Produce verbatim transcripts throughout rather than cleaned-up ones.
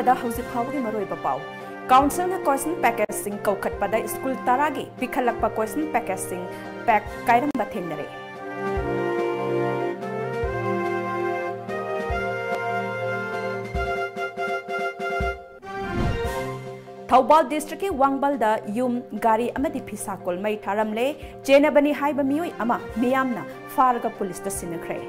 ꯃꯅꯤꯄꯨꯔꯗ ꯍꯧꯖꯤꯛ ꯐꯥꯎꯕꯒꯤ ꯃꯔꯨꯑꯣꯏꯕ ꯄꯥꯎ꯫ ꯀꯥꯎꯟꯁꯤꯜꯅ ꯀꯣꯏꯁꯟ ꯄꯦꯀꯦꯖꯁꯤꯡ ꯀꯧꯈꯠꯄꯗ ꯁ꯭ꯀꯨꯜ ꯇꯔꯥꯒꯤ ꯄꯤꯈꯠꯂꯛꯄ ꯀꯣꯏꯁꯟ ꯄꯦꯀꯦꯖꯁꯤꯡ ꯄꯦꯛ ꯀꯥꯏꯔꯝꯕ ꯊꯦꯡꯅꯔꯦ꯫ ꯊꯧꯕꯥꯜ ꯗꯤꯁꯇ꯭ꯔꯤꯛꯀꯤ ꯋꯥꯡꯕꯜꯗ ꯌꯨꯝ, ꯒꯥꯔꯤ ꯑꯃꯗꯤ ꯐꯤꯁꯥꯀꯣꯜ ꯃꯩ ꯊꯥꯔꯝꯂꯦ꯫ ꯆꯦꯟꯅꯕꯅꯤ ꯍꯥꯏꯕ ꯃꯤꯑꯣꯏ ꯑꯃ ꯃꯤꯌꯥꯝꯅ ꯐꯥꯔꯒ ꯄꯨꯂꯤꯁꯇ ꯁꯤꯟꯅꯈ꯭ꯔꯦ꯫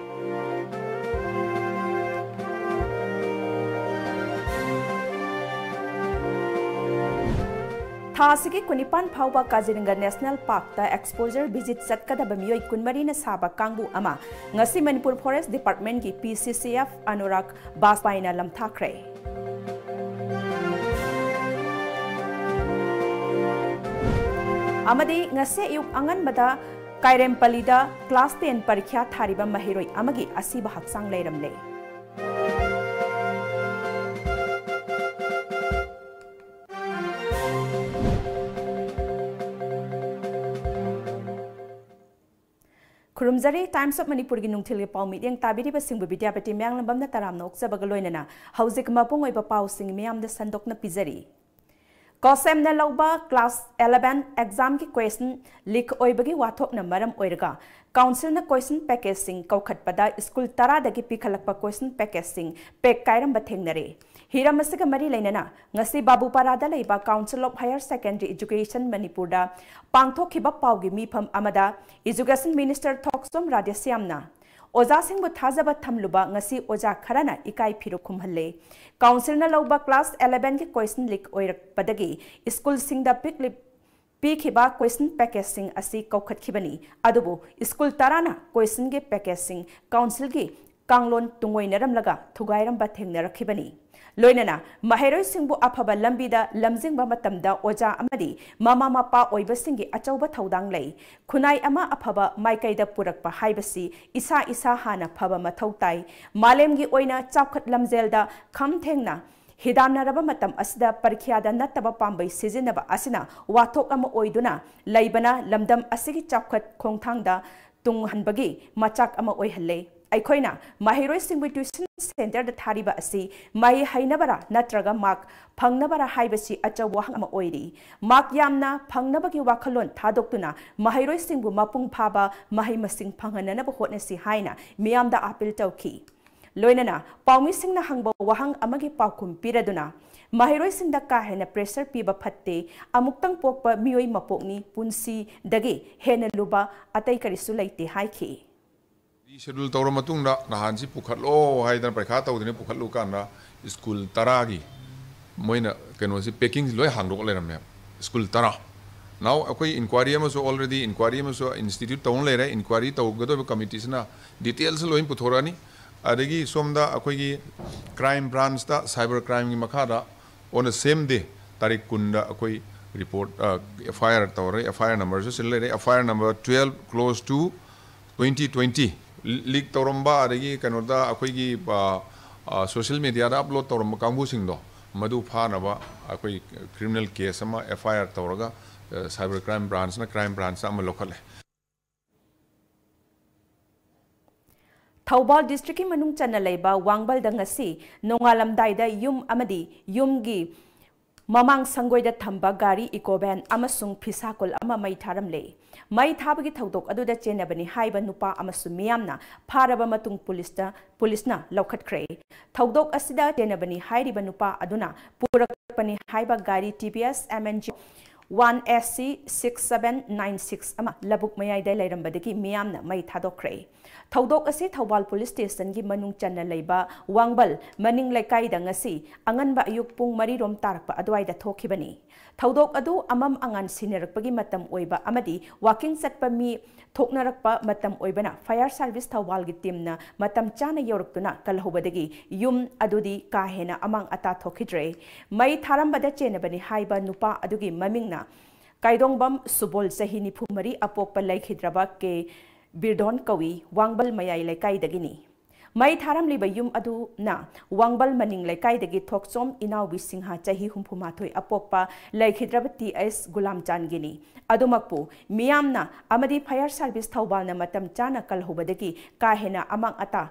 ꯊꯥ ꯑꯁꯤꯒꯤ ꯀꯨꯟꯅꯤꯄꯥꯟ ꯐꯥꯎꯕ ꯀꯥꯖꯤꯔꯪꯒ ꯅꯦꯁꯅꯦꯜ ꯄꯥꯔꯛꯇ ꯑꯦꯛꯁꯄꯣꯖꯔ ꯚꯤꯖꯤꯠ ꯆꯠꯀꯗꯕ ꯃꯤꯑꯣꯏ ꯀꯨꯟꯃꯔꯤꯅ ꯁꯥꯕ ꯀꯥꯡꯕꯨ ꯑꯃ ꯉꯁꯤ ꯃꯅꯤꯄꯨꯔ ꯐꯣꯔꯦꯁ ꯗꯤꯄꯥꯔꯠꯃꯦꯟꯒꯤ ꯄꯤ ꯁꯤ ꯁꯤ ꯑꯦꯐ ꯑꯅꯨꯔꯥꯒ ꯕꯥꯖꯄꯥꯏꯅ ꯂꯝꯊꯥꯈ꯭ꯔꯦ꯫ ꯑꯃꯗꯤ ꯉꯁꯤ ꯑꯌꯨꯛ ꯑꯉꯟꯕꯗ ꯀꯥꯏꯔꯦꯝꯄꯜꯂꯤꯗ ꯀ꯭ꯂꯥꯁ ꯇꯦꯟ ꯄꯔꯤꯈ꯭ꯌꯥ ꯊꯥꯔꯤꯕ ꯃꯍꯩꯔꯣꯏ ꯑꯃꯒꯤ ꯑꯁꯤꯕ ꯍꯛꯆꯥꯡ ꯂꯩꯔꯝꯂꯦ꯫ ꯈꯨꯔꯨꯝꯖꯔꯤ꯫ Times of ꯃꯅꯤꯄꯨꯔꯒꯤ ꯅꯨꯡꯊꯤꯜꯒꯤ ꯄꯥꯎ ꯃꯤꯠꯌꯦꯡ ꯇꯥꯕꯤꯔꯤꯕꯁꯤꯡꯕꯨ ꯕꯤꯗ꯭ꯌꯥꯄꯇꯤ ꯃꯌꯥꯡꯂꯝꯕꯝꯅ ꯇꯔꯥꯝꯅ ꯑꯣꯛꯆꯕꯒ ꯂꯣꯏꯅꯅ ꯍꯧꯖꯤꯛ ꯃꯄꯨꯡ ꯑꯣꯏꯕ ꯄꯥꯎꯁꯤꯡ ꯃꯤꯌꯥꯝꯗ ꯁꯟꯗꯣꯛꯅ ꯄꯤꯖꯔꯤ꯫ ꯀꯣꯁꯦꯝꯅ ꯂꯧꯕ ꯀ꯭ꯂꯥꯁ ꯑꯦꯂꯦꯚꯦꯟ ꯑꯦꯛꯖꯥꯝꯒꯤ ꯀꯣꯏꯁꯟ ꯂꯤꯛ ꯑꯣꯏꯕꯒꯤ ꯋꯥꯊꯣꯛꯅ ꯃꯔꯝ ꯑꯣꯏꯔꯒ ꯀꯥꯎꯟꯁꯤꯜꯅ ꯀꯣꯏꯁꯟ ꯄꯦꯀꯦꯖꯁꯤꯡ ꯀꯧꯈꯠꯄꯗ ꯁ꯭ꯀꯨꯜ ꯇꯔꯥꯗꯒꯤ ꯄꯤꯈꯠꯂꯛꯄ ꯀꯣꯏꯁꯟ ꯄꯦꯀꯦꯖꯁꯤꯡ ꯄꯦꯛ ꯀꯥꯏꯔꯝꯕ ꯊꯦꯡꯅꯔꯦ꯫ ꯍꯤꯔꯝ ꯑꯁꯤꯒ ꯃꯔꯤ ꯂꯩꯅꯅ ꯉꯁꯤ ꯕꯥꯕꯨꯄꯥꯔꯥꯗ ꯂꯩꯕ Council of Higher Secondary Education ꯃꯅꯤꯄꯨꯔꯗ ꯄꯥꯡꯊꯣꯛꯈꯤꯕ ꯄꯥꯎꯒꯤ ꯃꯤꯐꯝ ꯑꯃꯗ Education Minister ꯊꯣꯛꯆꯣꯝ ꯔꯥꯙꯦꯁ꯭ꯌꯥꯝꯅ ꯑꯣꯖꯥꯁꯤꯡꯕꯨ ꯊꯥꯖꯕ ꯊꯝꯂꯨꯕ ꯉꯁꯤ ꯑꯣꯖꯥ ꯈꯔꯅ ꯏꯀꯥꯏ ꯐꯤꯔꯨꯛ ꯈꯨꯝꯍꯜꯂꯦ꯫ ꯀꯥꯎꯟꯁꯤꯜꯅ ꯂꯧꯕ ꯀ꯭ꯂꯥꯁ ꯑꯦꯂꯦꯚꯦꯟꯒꯤ ꯀꯣꯏꯁꯟ ꯂꯤꯛ ꯑꯣꯏꯔꯛꯄꯗꯒꯤ ꯁ꯭ꯀꯨꯜꯁꯤꯡꯗ ꯄꯤꯛꯂꯤꯞ-, ꯄꯤꯈꯤꯕ ꯀꯣꯏꯁꯟ ꯄꯦꯀꯦꯖꯁꯤꯡ ꯑꯁꯤ ꯀꯧꯈꯠꯈꯤꯕꯅꯤ꯫ ꯑꯗꯨꯕꯨ ꯁ꯭ꯀꯨꯜ ꯇꯔꯥꯅ ꯀꯣꯏꯁꯟꯒꯤ ꯄꯦꯀꯦꯖꯁꯤꯡ ꯀꯥꯎꯟꯁꯤꯜꯒꯤ ꯀꯥꯡꯂꯣꯟ ꯇꯨꯡꯑꯣꯏꯅꯔꯝꯂꯒ ꯊꯨꯒꯥꯏꯔꯝꯕ ꯊꯦꯡꯅꯔꯛꯈꯤꯕꯅꯤ꯫ ꯂꯣꯏꯅꯅ ꯃꯍꯩꯔꯣꯏꯁꯤꯡꯕꯨ ꯑꯐꯕ ꯂꯝꯕꯤꯗ ꯂꯝꯖꯤꯡꯕ ꯃꯇꯝꯗ ꯑꯣꯖꯥ ꯑꯃꯗꯤ ꯃꯃꯥ ꯃꯄꯥ ꯑꯣꯏꯕꯁꯤꯡꯒꯤ ꯑꯆꯧꯕ ꯊꯧꯗꯥꯡ ꯂꯩ꯫ ꯈꯨꯟꯅꯥꯏ ꯑꯃ ꯑꯐꯕ ꯃꯥꯏꯀꯩꯗ ꯄꯨꯔꯛꯄ ꯍꯥꯏꯕꯁꯤ ꯏꯁꯥ ꯏꯁꯥ ꯍꯥꯟꯅ ꯐꯕ ꯃꯊꯧ ꯇꯥꯏ꯫ ꯃꯥꯂꯦꯝꯒꯤ ꯑꯣꯏꯅ ꯆꯥꯎꯈꯠ ꯂꯝꯖꯦꯜꯗ ꯈꯝ ꯊꯦꯡꯅ ꯍꯤꯗꯥꯟꯅꯔꯕ ꯃꯇꯝ ꯑꯁꯤꯗ ꯄꯔꯤꯈ꯭ꯌꯥꯗ ꯅꯠꯇꯕ ꯄꯥꯝꯕꯩ ꯁꯤꯖꯤꯟꯅꯕ ꯑꯁꯤꯅ ꯋꯥꯊꯣꯛ ꯑꯃ ꯑꯣꯏꯗꯨꯅ ꯂꯩꯕꯅ ꯂꯝꯗꯝ ꯑꯁꯤꯒꯤ ꯆꯥꯎꯈꯠ ꯈꯣꯡꯊꯥꯡꯗ ꯇꯨꯡꯍꯟꯕꯒꯤ ꯃꯆꯥꯛ ꯑꯃ ꯑꯣꯏꯍꯜꯂꯦ꯫ ꯑꯩꯈꯣꯏꯅ ꯃꯍꯩꯔꯣꯏꯁꯤꯡꯕꯨ tuition centreꯗ ꯊꯥꯔꯤꯕ ꯑꯁꯤ ꯃꯍꯩ ꯍꯩꯅꯕꯔꯥ ꯅꯠꯇ꯭ꯔꯒ mark ꯐꯪꯅꯕꯔꯥ ꯍꯥꯏꯕꯁꯤ ꯑꯆꯧꯕ ꯋꯥꯍꯪ ꯑꯃ ꯑꯣꯏꯔꯤ꯫ Mark ꯌꯥꯝꯅ ꯐꯪꯅꯕꯒꯤ ꯋꯥꯈꯜꯂꯣꯟ ꯊꯥꯗꯣꯛꯇꯨꯅ ꯃꯍꯩꯔꯣꯏꯁꯤꯡꯕꯨ ꯃꯄꯨꯡ ꯐꯥꯕ ꯃꯍꯩ ꯃꯁꯤꯡ ꯐꯪꯍꯟꯅꯅꯕ ꯍꯣꯠꯅꯁꯤ ꯍꯥꯏꯅ ꯃꯤꯌꯥꯝꯗ appeal ꯇꯧꯈꯤ꯫ ꯂꯣꯏꯅꯅ ꯄꯥꯎꯃꯤꯁꯤꯡꯅ ꯍꯪꯕ ꯋꯥꯍꯪ ꯑꯃꯒꯤ ꯄꯥꯎꯈꯨꯝ ꯄꯤꯔꯗꯨꯅ, ꯃꯍꯩꯔꯣꯏꯁꯤꯡꯗ ꯀꯥ ꯍꯦꯟꯅ pressure ꯄꯤꯕ ꯐꯠꯇꯦ, ꯑꯃꯨꯛꯇꯪ ꯄꯣꯛꯄ ꯃꯤꯑꯣꯏ ꯃꯄꯣꯛꯅꯤ, ꯄꯨꯟꯁꯤꯗꯒꯤ ꯍꯦꯟꯅ ꯂꯨꯕ ꯑꯇꯩ ꯀꯔꯤꯁꯨ ꯂꯩꯇꯦ ꯍꯥꯏꯈꯤ꯫ Schedule ꯇꯧꯔ ꯃꯇꯨꯡꯗ ꯅꯍꯥꯟꯁꯤ ꯄꯨꯈꯠꯂꯣ ꯍꯥꯏꯗꯅ ꯄꯩꯈꯥ ꯇꯧꯗ꯭ꯔꯤꯉꯩ ꯄꯨꯈꯠꯂꯨ ꯀꯥꯟꯗ school ꯇꯔꯥꯒꯤ ꯃꯣꯏꯅ ꯀꯩꯅꯣꯁꯤ packingꯁꯤ ꯂꯣꯏ ꯍꯥꯡꯗꯣꯛꯑ ꯂꯩꯔꯝꯃꯦ꯫ School ꯇꯔꯥ꯫ Now ꯑꯩꯈꯣꯏ inquiry ꯑꯃꯁꯨ already inquiry ꯑꯃꯁꯨ institute ꯇꯧꯅ ꯂꯩꯔꯦ꯫ Inquiry ꯇꯧꯒꯗꯧꯔꯤꯕ committeeꯁꯤꯅ details ꯂꯣꯏ ꯄꯨꯊꯣꯔꯛꯑꯅꯤ꯫ ꯑꯗꯒꯤ ꯁꯣꯝꯗ ꯑꯩꯈꯣꯏꯒꯤ crime branchꯇ cyber crimeꯒꯤ ꯃꯈꯥꯗ on the same day ꯇꯥꯔꯤꯛ ꯀꯨꯟꯗ ꯑꯩꯈꯣꯏ report, ꯑ, F I R ꯇꯧꯔꯦ꯫ F I R numberꯁꯨ ꯁꯤꯗ ꯂꯩꯔꯦ꯫ F I R number twelve close to twenty twenty leak ꯇꯧꯔꯝꯕ ꯑꯗꯒꯤ ꯀꯩꯅꯣꯗ ꯑꯩꯈꯣꯏꯒꯤ, ꯑ, ꯑ, social mediaꯗ upload ꯇꯧꯔꯝꯕ ꯀꯥꯡꯕꯨꯁꯤꯡꯗꯣ ꯃꯗꯨ ꯐꯥꯅꯕ ꯑꯩꯈꯣꯏ criminal case ꯑꯃ F I R ꯇꯧꯔꯒ, ꯑ, cyber crime branchꯅ crime branchꯇ ꯑꯃ ꯂꯧꯈꯠꯂꯦ꯫ ꯊꯧꯕꯥꯜ districtꯀꯤ ꯃꯅꯨꯡ ꯆꯟꯅ ꯂꯩꯕ ꯋꯥꯡꯕꯜꯗ ꯉꯁꯤ ꯅꯣꯡꯉꯥꯜꯂꯝꯗꯥꯏꯗ ꯌꯨꯝ ꯑꯃꯗꯤ ꯌꯨꯝꯒꯤ ꯃꯃꯥꯡ ꯁꯪꯒꯣꯏꯗ ꯊꯝꯕ ꯒꯥꯔꯤ eco van ꯑꯃꯁꯨꯡ ꯐꯤꯁꯥꯀꯣꯜ ꯑꯃ ꯃꯩ ꯊꯥꯔꯝꯂꯦ꯫ ꯃꯩ ꯊꯥꯕꯒꯤ ꯊꯧꯗꯣꯛ ꯑꯗꯨꯗ ꯆꯦꯟꯅꯕꯅꯤ ꯍꯥꯏꯕ ꯅꯨꯄꯥ ꯑꯃꯁꯨ ꯃꯤꯌꯥꯝꯅ ꯐꯥꯔꯕ ꯃꯇꯨꯡ ꯄꯨꯂꯤꯁꯇ, ꯄꯨꯂꯤꯁꯅ ꯂꯧꯈꯠꯈ꯭ꯔꯦ꯫ ꯊꯧꯗꯣꯛ ꯑꯁꯤꯗ ꯆꯦꯟꯅꯕꯅꯤ ꯍꯥꯏꯔꯤꯕ ꯅꯨꯄꯥ ꯑꯗꯨꯅ ꯄꯨꯔꯛꯄꯅꯤ ꯍꯥꯏꯕ ꯒꯥꯔꯤ T V S M N G one S C six seven nine six ꯑꯃ ꯂꯧꯕꯨꯛ ꯃꯌꯥꯏꯗ ꯂꯩꯔꯝꯕꯗꯒꯤ ꯃꯤꯌꯥꯝꯅ ꯃꯩ ꯊꯥꯗꯣꯛꯈ꯭ꯔꯦ꯫ ꯊꯧꯗꯣꯛ ꯑꯁꯤ ꯊꯧꯕꯥꯜ ꯄꯨꯂꯤꯁ ꯁ꯭ꯇꯦꯁꯟꯒꯤ ꯃꯅꯨꯡ ꯆꯟꯅ ꯂꯩꯕ ꯋꯥꯡꯕꯜ ꯃꯅꯤꯡ ꯂꯩꯀꯥꯏꯗ ꯉꯁꯤ ꯑꯉꯟꯕ ꯑꯌꯨꯛ ꯄꯨꯡ ꯃꯔꯤ ꯔꯣꯝ ꯇꯥꯔꯛꯄ ꯑꯗꯨꯋꯥꯏꯗ ꯊꯣꯛꯈꯤꯕꯅꯤ꯫ ꯊꯧꯗꯣꯛ ꯑꯗꯨ ꯑꯃꯝ ꯑꯉꯥꯟ ꯁꯤꯟꯅꯔꯛꯄꯒꯤ ꯃꯇꯝ ꯑꯣꯏꯕ ꯑꯃꯗꯤ walking ꯆꯠꯄ ꯃꯤ ꯊꯣꯛꯅꯔꯛꯄ ꯃꯇꯝ ꯑꯣꯏꯕꯅ fire service ꯊꯧꯕꯥꯜꯒꯤ teamꯅ ꯃꯇꯝ ꯆꯥꯅ ꯌꯧꯔꯛꯇꯨꯅ ꯀꯜꯍꯧꯕꯗꯒꯤ ꯌꯨꯝ ꯑꯗꯨꯗꯤ ꯀꯥ ꯍꯦꯟꯅ ꯑꯃꯥꯡ ꯑꯇꯥ ꯊꯣꯛꯈꯤꯗ꯭ꯔꯦ꯫ ꯃꯩ ꯊꯥꯔꯝꯕꯗ ꯆꯦꯟꯅꯕꯅꯤ ꯍꯥꯏꯕ ꯅꯨꯄꯥ ꯑꯗꯨꯒꯤ ꯃꯃꯤꯡꯅ ꯀꯥꯏꯗꯣꯡꯕꯝ ꯁꯨꯕꯣꯜ, ꯆꯍꯤ ꯅꯤꯐꯨ ꯃꯔꯤ, ꯑꯄꯣꯛꯄ ꯂꯩꯈꯤꯗ꯭ꯔꯕ ꯀꯦ ꯕꯤꯔꯗꯣꯟ ꯀꯧꯏ, ꯋꯥꯡꯕꯜ ꯃꯌꯥꯏ ꯂꯩꯀꯥꯏꯗꯒꯤꯅꯤ꯫ ꯃꯩ ꯊꯥꯔꯝꯂꯤꯕ ꯌꯨꯝ ꯑꯗꯨꯅ ꯋꯥꯡꯕꯜ ꯃꯅꯤꯡ ꯂꯩꯀꯥꯏꯗꯒꯤ ꯊꯣꯛꯆꯣꯝ ꯏꯅꯥꯎꯕꯤ ꯁꯤꯡꯍ, ꯆꯍꯤ ꯍꯨꯝꯐꯨ ꯃꯥꯊꯣꯏ, ꯑꯄꯣꯛꯄ ꯂꯩꯈꯤꯗ꯭ꯔꯕ ꯇꯤ ꯑꯩꯆ ꯒꯨꯂꯥꯝꯆꯥꯟꯒꯤꯅꯤ꯫ ꯑꯗꯨꯃꯛꯄꯨ ꯃꯤꯌꯥꯝꯅ ꯑꯃꯗꯤ ꯐꯥꯌꯔ ꯁꯥꯔꯚꯤꯁ ꯊꯧꯕꯥꯜꯅ ꯃꯇꯝ ꯆꯥꯅ ꯀꯜꯍꯧꯕꯗꯒꯤ ꯀꯥ ꯍꯦꯟꯅ ꯑꯃꯥꯡ ꯑꯇꯥ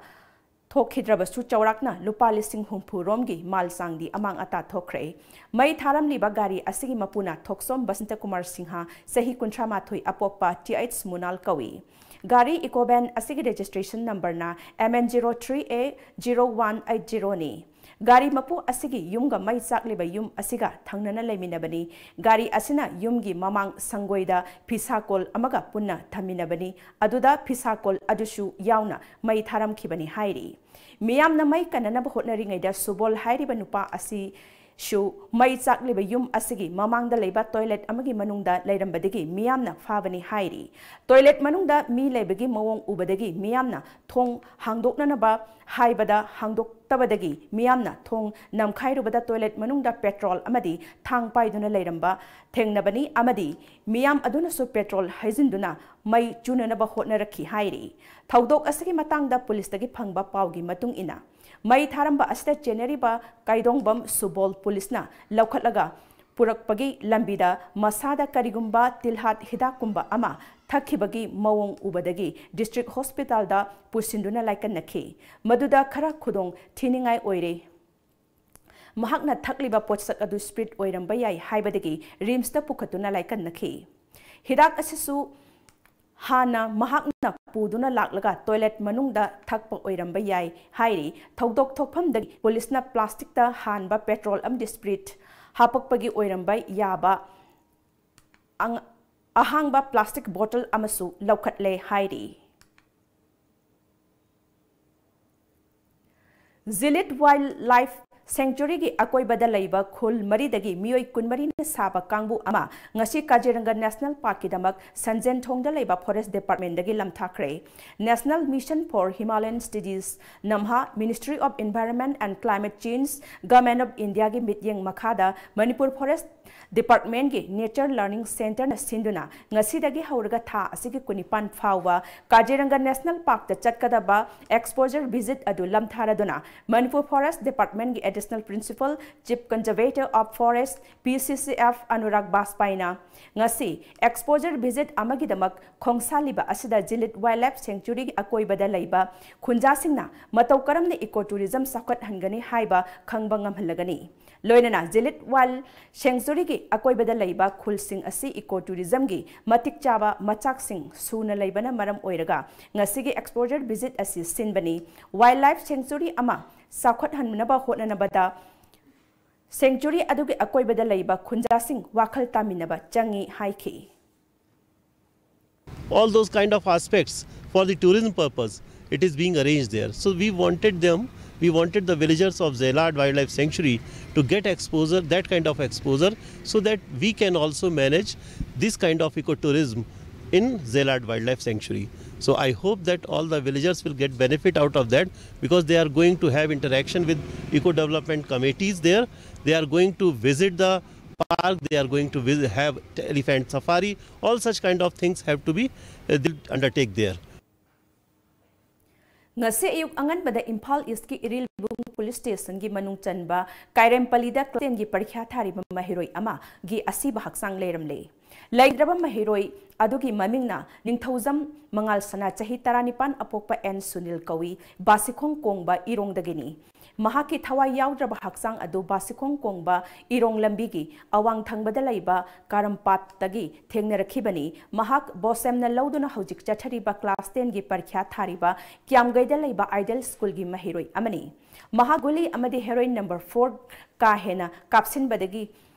ꯊꯣꯛꯈꯤꯗ꯭ꯔꯕꯁꯨ, ꯆꯥꯎꯔꯥꯛꯅ ꯂꯨꯄꯥ ꯂꯤꯁꯤꯡ ꯍꯨꯝꯐꯨ ꯔꯣꯝꯒꯤ ꯃꯥꯜ ꯆꯥꯡꯗꯤ ꯑꯃꯥꯡ ꯑꯇꯥ ꯊꯣꯛꯈ꯭ꯔꯦ꯫ ꯃꯩ ꯊꯥꯔꯝꯂꯤꯕ ꯒꯥꯔꯤ ꯑꯁꯤꯒꯤ ꯃꯄꯨꯅ ꯊꯣꯛꯆꯣꯝ ꯕꯁꯟꯇ ꯀꯨꯃꯥꯔ ꯁꯤꯡꯍ, ꯆꯍꯤ ꯀꯨꯟꯊ꯭ꯔꯥ ꯃꯥꯊꯣꯏ, ꯑꯄꯣꯛꯄ ꯇꯤ ꯑꯩꯆ ꯃꯨꯅꯥꯜ ꯀꯧꯏ꯫ ꯒꯥꯔꯤ ꯏꯀꯣ ꯚꯦꯟ ꯑꯁꯤꯒꯤ ꯔꯦꯖꯤꯁꯇ꯭ꯔꯦꯁꯟ ꯅꯝꯕꯔꯅ M N zero three A zero one eight zero ꯅꯤ꯫ ꯒꯥꯔꯤ ꯃꯄꯨ ꯑꯁꯤꯒꯤ ꯌꯨꯝꯒ ꯃꯩ ꯆꯥꯛꯂꯤꯕ ꯌꯨꯝ ꯑꯁꯤꯒ ꯊꯪꯅꯅ ꯂꯩꯃꯤꯟꯅꯕꯅꯤ꯫ ꯒꯥꯔꯤ ꯑꯁꯤꯅ ꯌꯨꯝꯒꯤ ꯃꯃꯥꯡ ꯁꯪꯒꯣꯏꯗ ꯐꯤꯁꯥꯀꯣꯜ ꯑꯃꯒ ꯄꯨꯟꯅ ꯊꯝꯃꯤꯟꯅꯕꯅꯤ꯫ ꯑꯗꯨꯗ ꯐꯤꯁꯥꯀꯣꯜ ꯑꯗꯨꯁꯨ ꯌꯥꯎꯅ ꯃꯩ ꯊꯥꯔꯝꯈꯤꯕꯅꯤ ꯍꯥꯏꯔꯤ꯫ ꯃꯤꯌꯥꯝꯅ ꯃꯩ ꯀꯟꯅꯅꯕ ꯍꯣꯠꯅꯔꯤꯉꯩꯗ ꯁꯨꯕꯣꯜ ꯍꯥꯏꯔꯤꯕ ꯅꯨꯄꯥ ꯑꯁꯤ ꯁꯨ ꯃꯩ ꯆꯥꯛꯂꯤꯕ ꯌꯨꯝ ꯑꯁꯤꯒꯤ ꯃꯃꯥꯡꯗ ꯂꯩꯕ ꯇꯣꯏꯂꯦꯠ ꯑꯃꯒꯤ ꯃꯅꯨꯡꯗ ꯂꯩꯔꯝꯕꯗꯒꯤ ꯃꯤꯌꯥꯝꯅ ꯐꯥꯕꯅꯤ ꯍꯥꯏꯔꯤ꯫ ꯇꯣꯏꯂꯦꯠ ꯃꯅꯨꯡꯗ ꯃꯤ ꯂꯩꯕꯒꯤ ꯃꯑꯣꯡ ꯎꯕꯗꯒꯤ ꯃꯤꯌꯥꯝꯅ ꯊꯣꯡ ꯍꯥꯡꯗꯣꯛꯅꯅꯕ ꯍꯥꯏꯕꯗ ꯍꯥꯡꯗꯣꯛꯇꯕꯗꯒꯤ ꯃꯤꯌꯥꯝꯅ ꯊꯣꯡ ꯅꯝꯈꯥꯏꯔꯨꯕꯗ ꯇꯣꯏꯂꯦꯠ ꯃꯅꯨꯡꯗ ꯄꯦꯇ꯭ꯔꯣꯜ ꯑꯃꯗꯤ ꯊꯥꯡ ꯄꯥꯏꯗꯨꯅ ꯂꯩꯔꯝꯕ ꯊꯦꯡꯅꯕꯅꯤ ꯑꯃꯗꯤ ꯃꯤꯌꯥꯝ ꯑꯗꯨꯅꯁꯨ ꯄꯦꯇ꯭ꯔꯣꯜ ꯍꯩꯖꯤꯟꯗꯨꯅ ꯃꯩ ꯆꯨꯅꯅꯕ ꯍꯣꯠꯅꯔꯛꯈꯤ ꯍꯥꯏꯔꯤ꯫ ꯊꯧꯗꯣꯛ ꯑꯁꯤꯒꯤ ꯃꯇꯥꯡꯗ ꯄꯨꯂꯤꯁꯇꯒꯤ ꯐꯪꯕ ꯄꯥꯎꯒꯤ ꯃꯇꯨꯡ ꯏꯟꯅ, ꯃꯩ ꯊꯥꯔꯝꯕ ꯑꯁꯤꯗ ꯆꯦꯟꯅꯔꯤꯕ ꯀꯥꯏꯗꯣꯡꯕꯝ ꯁꯨꯕꯣꯜ ꯄꯨꯂꯤꯁꯅ ꯂꯧꯈꯠꯂꯒ ꯄꯨꯔꯛꯄꯒꯤ ꯂꯝꯕꯤꯗ ꯃꯁꯥꯗ ꯀꯔꯤꯒꯨꯝꯕ ꯇꯤꯜꯍꯥꯠ ꯍꯤꯗꯥꯛꯀꯨꯝꯕ ꯑꯃ ꯊꯛꯈꯤꯕꯒꯤ ꯃꯑꯣꯡ ꯎꯕꯗꯒꯤ ꯗꯤꯁꯇ꯭ꯔꯤꯛ ꯍꯣꯁꯄꯤꯇꯥꯜꯗ ꯄꯨꯁꯤꯟꯗꯨꯅ ꯂꯥꯏꯀꯠꯅꯈꯤ꯫ ꯃꯗꯨꯗ ꯈꯔ ꯈꯨꯗꯣꯡ ꯊꯤꯅꯤꯡꯉꯥꯏ ꯑꯣꯏꯔꯦ꯫ ꯃꯍꯥꯛꯅ ꯊꯛꯂꯤꯕ ꯄꯣꯠꯁꯛ ꯑꯗꯨ ꯁ꯭ꯄꯤꯔꯤꯠ ꯑꯣꯏꯔꯝꯕ ꯌꯥꯏ ꯍꯥꯏꯕꯗꯒꯤ ꯔꯤꯝꯁꯇ ꯄꯨꯈꯠꯇꯨꯅ ꯂꯥꯏꯀꯠꯅꯈꯤ꯫ ꯍꯤꯗꯥꯛ ꯑꯁꯤꯁꯨ ꯍꯥꯟꯅ ꯃꯍꯥꯛꯅ ꯄꯨꯗꯨꯅ ꯂꯥꯛꯂꯒ ꯇꯣꯏꯂꯦꯠ ꯃꯅꯨꯡꯗ ꯊꯛꯄ ꯑꯣꯏꯔꯝꯕ ꯌꯥꯏ ꯍꯥꯏꯔꯤ꯫ ꯊꯧꯗꯣꯛ ꯊꯣꯛꯐꯝꯗꯒꯤ ꯄꯨꯂꯤꯁꯅ ꯄ꯭ꯂꯥꯁꯇꯤꯛꯇ ꯍꯥꯟꯕ ꯄꯦꯇ꯭ꯔꯣꯜ ꯑꯃꯗꯤ ꯁ꯭ꯄꯤꯔꯤꯠ ꯍꯥꯄꯛꯄꯒꯤ ꯑꯣꯏꯔꯝꯕ ꯌꯥꯕ ꯑꯪ-, ꯑꯍꯥꯡꯕ ꯄ꯭ꯂꯥꯁꯇꯤꯛ ꯕꯣꯇꯜ ꯑꯃꯁꯨ ꯂꯧꯈꯠꯂꯦ ꯍꯥꯏꯔꯤ꯫ ꯖꯤꯂꯤꯠ ꯋꯥꯏꯜꯗ ꯂꯥꯏꯐ ꯁꯦꯡꯆꯨꯔꯤꯒꯤ ꯑꯀꯣꯏꯕꯗ ꯂꯩꯕ ꯈꯨꯜ ꯃꯔꯤꯗꯒꯤ ꯃꯤꯑꯣꯏ ꯀꯨꯟꯃꯔꯤꯅ ꯁꯥꯕ ꯀꯥꯡꯕꯨ ꯑꯃ ꯉꯁꯤ ꯀꯥꯖꯤꯔꯪꯒ ꯅꯦꯁꯅꯦꯜ ꯄꯥꯔꯛꯀꯤꯗꯃꯛ ꯁꯟꯖꯦꯟꯊꯣꯡꯗ ꯂꯩꯕ ꯐꯣꯔꯦꯁ ꯗꯤꯄꯥꯔꯠꯃꯦꯟꯗꯒꯤ ꯂꯝꯊꯥꯈ꯭ꯔꯦ꯫ National Mission for Himalayan Studies, ꯅꯝꯍꯥ, Ministry of Environment and Climate Change, Government of Indiaꯒꯤ ꯃꯤꯠꯌꯦꯡ ꯃꯈꯥꯗ ꯃꯅꯤꯄꯨꯔ ꯐꯣꯔꯦꯁ Department ꯀꯤ Nature Learning Centre ꯅ ꯁꯤꯟꯗꯨꯅ ꯉꯁꯤꯗꯒꯤ ꯍꯧꯔꯒ ꯊꯥ ꯑꯁꯤꯒꯤ ꯀꯨꯟꯅꯤꯄꯥꯟ ꯐꯥꯎꯕ ꯀꯥꯖꯤꯔꯪꯒ National Park ꯇ ꯆꯠꯀꯗꯕ exposure visit ꯑꯗꯨ ꯂꯝꯊꯥꯔꯗꯨꯅ Manipur Forest Department ꯀꯤ Additional Principal Chief Conservator of Forest, P C C F, Anurag ꯕꯥꯖꯄꯥꯏꯅ ꯉꯁꯤ exposure visit ꯑꯃꯒꯤꯗꯃꯛ ꯈꯣꯡꯁꯥꯜꯂꯤꯕ ꯑꯁꯤꯗ ꯖꯤꯂꯤꯠ Wildlife Sanctuary ꯒꯤ ꯑꯀꯣꯏꯕꯗ ꯂꯩꯕ ꯈꯨꯟꯖꯥꯁꯤꯡꯅ ꯃꯇꯧ ꯀꯔꯝꯅ eco tourism ꯆꯥꯎꯈꯠꯍꯟꯒꯅꯤ ꯍꯥꯏꯕ ꯈꯪꯕ ꯉꯝꯍꯜꯂꯒꯅꯤ꯫ ꯂꯣꯏꯅꯅ ꯖꯤꯂꯤꯠ Wild Sanctuary ꯒꯤ ꯑꯀꯣꯏꯕꯗ ꯂꯩꯕ ꯈꯨꯜꯁꯤꯡ ꯑꯁꯤ eco tourism ꯒꯤ ꯃꯇꯤꯛ ꯆꯥꯕ ꯃꯆꯥꯛꯁꯤꯡ ꯁꯨꯅ ꯂꯩꯕꯅ ꯃꯔꯝ ꯑꯣꯏꯔꯒ ꯉꯁꯤꯒꯤ exposure visit ꯑꯁꯤ ꯁꯤꯟꯕꯅꯤ꯫ Wildlife Sanctuary ꯑꯃ ꯆꯥꯎꯈꯠꯍꯟꯅꯕ ꯍꯣꯠꯅꯅꯕꯗ sanctuary ꯑꯗꯨꯒꯤ ꯑꯀꯣꯏꯕꯗ ꯂꯩꯕ ꯈꯨꯟꯖꯥꯁꯤꯡ ꯋꯥꯈꯜ ꯇꯥꯃꯤꯟꯅꯕ ꯆꯪꯏ ꯍꯥꯏꯈꯤ꯫ All those kind of aspects for the tourism purpose, it is being arranged there. So we wanted them, we wanted the villagers of Zelad Wildlife Sanctuary to get exposure, that kind of exposure, so that we can also manage this kind of ecotourism in Zelad Wildlife Sanctuary. So I hope that all the villagers will get benefit out of that, because they are going to have interaction with eco development committees there. They are going to visit the park, they are going to visit, have elephant safari. All such kind of things have to be uh, undertake there. ꯉꯁꯤ ꯑꯌꯨꯛ ꯑꯉꯟꯕꯗ ꯏꯝꯐꯥꯜ ꯏꯁꯀꯤ Irilbung police ꯁ꯭ꯇꯦꯁꯟꯒꯤ ꯃꯅꯨꯡ ꯆꯟꯕ ꯀꯥꯏꯔꯦꯝꯄꯂꯤꯗ class ꯇꯦꯟꯒꯤ ꯄꯔꯤꯈ꯭ꯌꯥ ꯊꯥꯔꯤꯕ ꯃꯍꯩꯔꯣꯏ ꯑꯃꯒꯤ ꯑꯁꯤꯕ ꯍꯛꯆꯥꯡ ꯂꯩꯔꯝꯂꯦ꯫ ꯂꯩꯈꯤꯗ꯭ꯔꯕ ꯃꯍꯩꯔꯣꯏ ꯑꯗꯨꯒꯤ ꯃꯃꯤꯡꯅ ꯅꯤꯡꯊꯧꯖꯝ ꯃꯉꯥꯜꯁꯅꯥ, ꯆꯍꯤ ꯇꯔꯥꯅꯤꯄꯥꯟ, ꯑꯄꯣꯛꯄ ꯑꯦꯟ ꯁꯨꯅꯤꯜ ꯀꯧꯏ, ꯕꯥꯁꯤꯈꯣꯡ ꯀꯣꯡꯕ ꯏꯔꯣꯡꯗꯒꯤꯅꯤ꯫ ꯃꯍꯥꯛꯀꯤ ꯊꯋꯥꯏ ꯌꯥꯎꯗ꯭ꯔꯕ ꯍꯛꯆꯥꯡ ꯑꯗꯨ ꯕꯥꯁꯤꯈꯣꯡ ꯀꯣꯡꯕ ꯏꯔꯣꯡ ꯂꯝꯕꯤꯒꯤ ꯑꯋꯥꯡ ꯊꯪꯕꯗ ꯂꯩꯕ ꯀꯥꯔꯝꯄꯥꯠꯇꯒꯤ ꯊꯦꯡꯅꯔꯛꯈꯤꯕꯅꯤ꯫ ꯃꯍꯥꯛ ꯕꯣꯁꯦꯝꯅ ꯂꯧꯗꯨꯅ ꯍꯧꯖꯤꯛ ꯆꯠꯊꯔꯤꯕ ꯀ꯭ꯂꯥꯁ ꯇꯦꯟꯒꯤ ꯄꯔꯤꯈ꯭ꯌꯥ ꯊꯥꯔꯤꯕ ꯀ꯭ꯌꯥꯝꯒꯩꯗ ꯂꯩꯕ ꯑꯥꯏꯗꯜ ꯁ꯭ꯀꯨꯜꯒꯤ ꯃꯍꯩꯔꯣꯏ ꯑꯃꯅꯤ꯫ ꯃꯍꯥꯛ ꯒꯨꯂꯤ ꯑꯃꯗꯤ ꯍꯦꯔꯣꯏꯟ ꯅꯝꯕꯔ ꯐꯣꯔ ꯀꯥ ꯍꯦꯟꯅ ꯀꯥꯞꯁꯤꯟꯕꯗꯒꯤ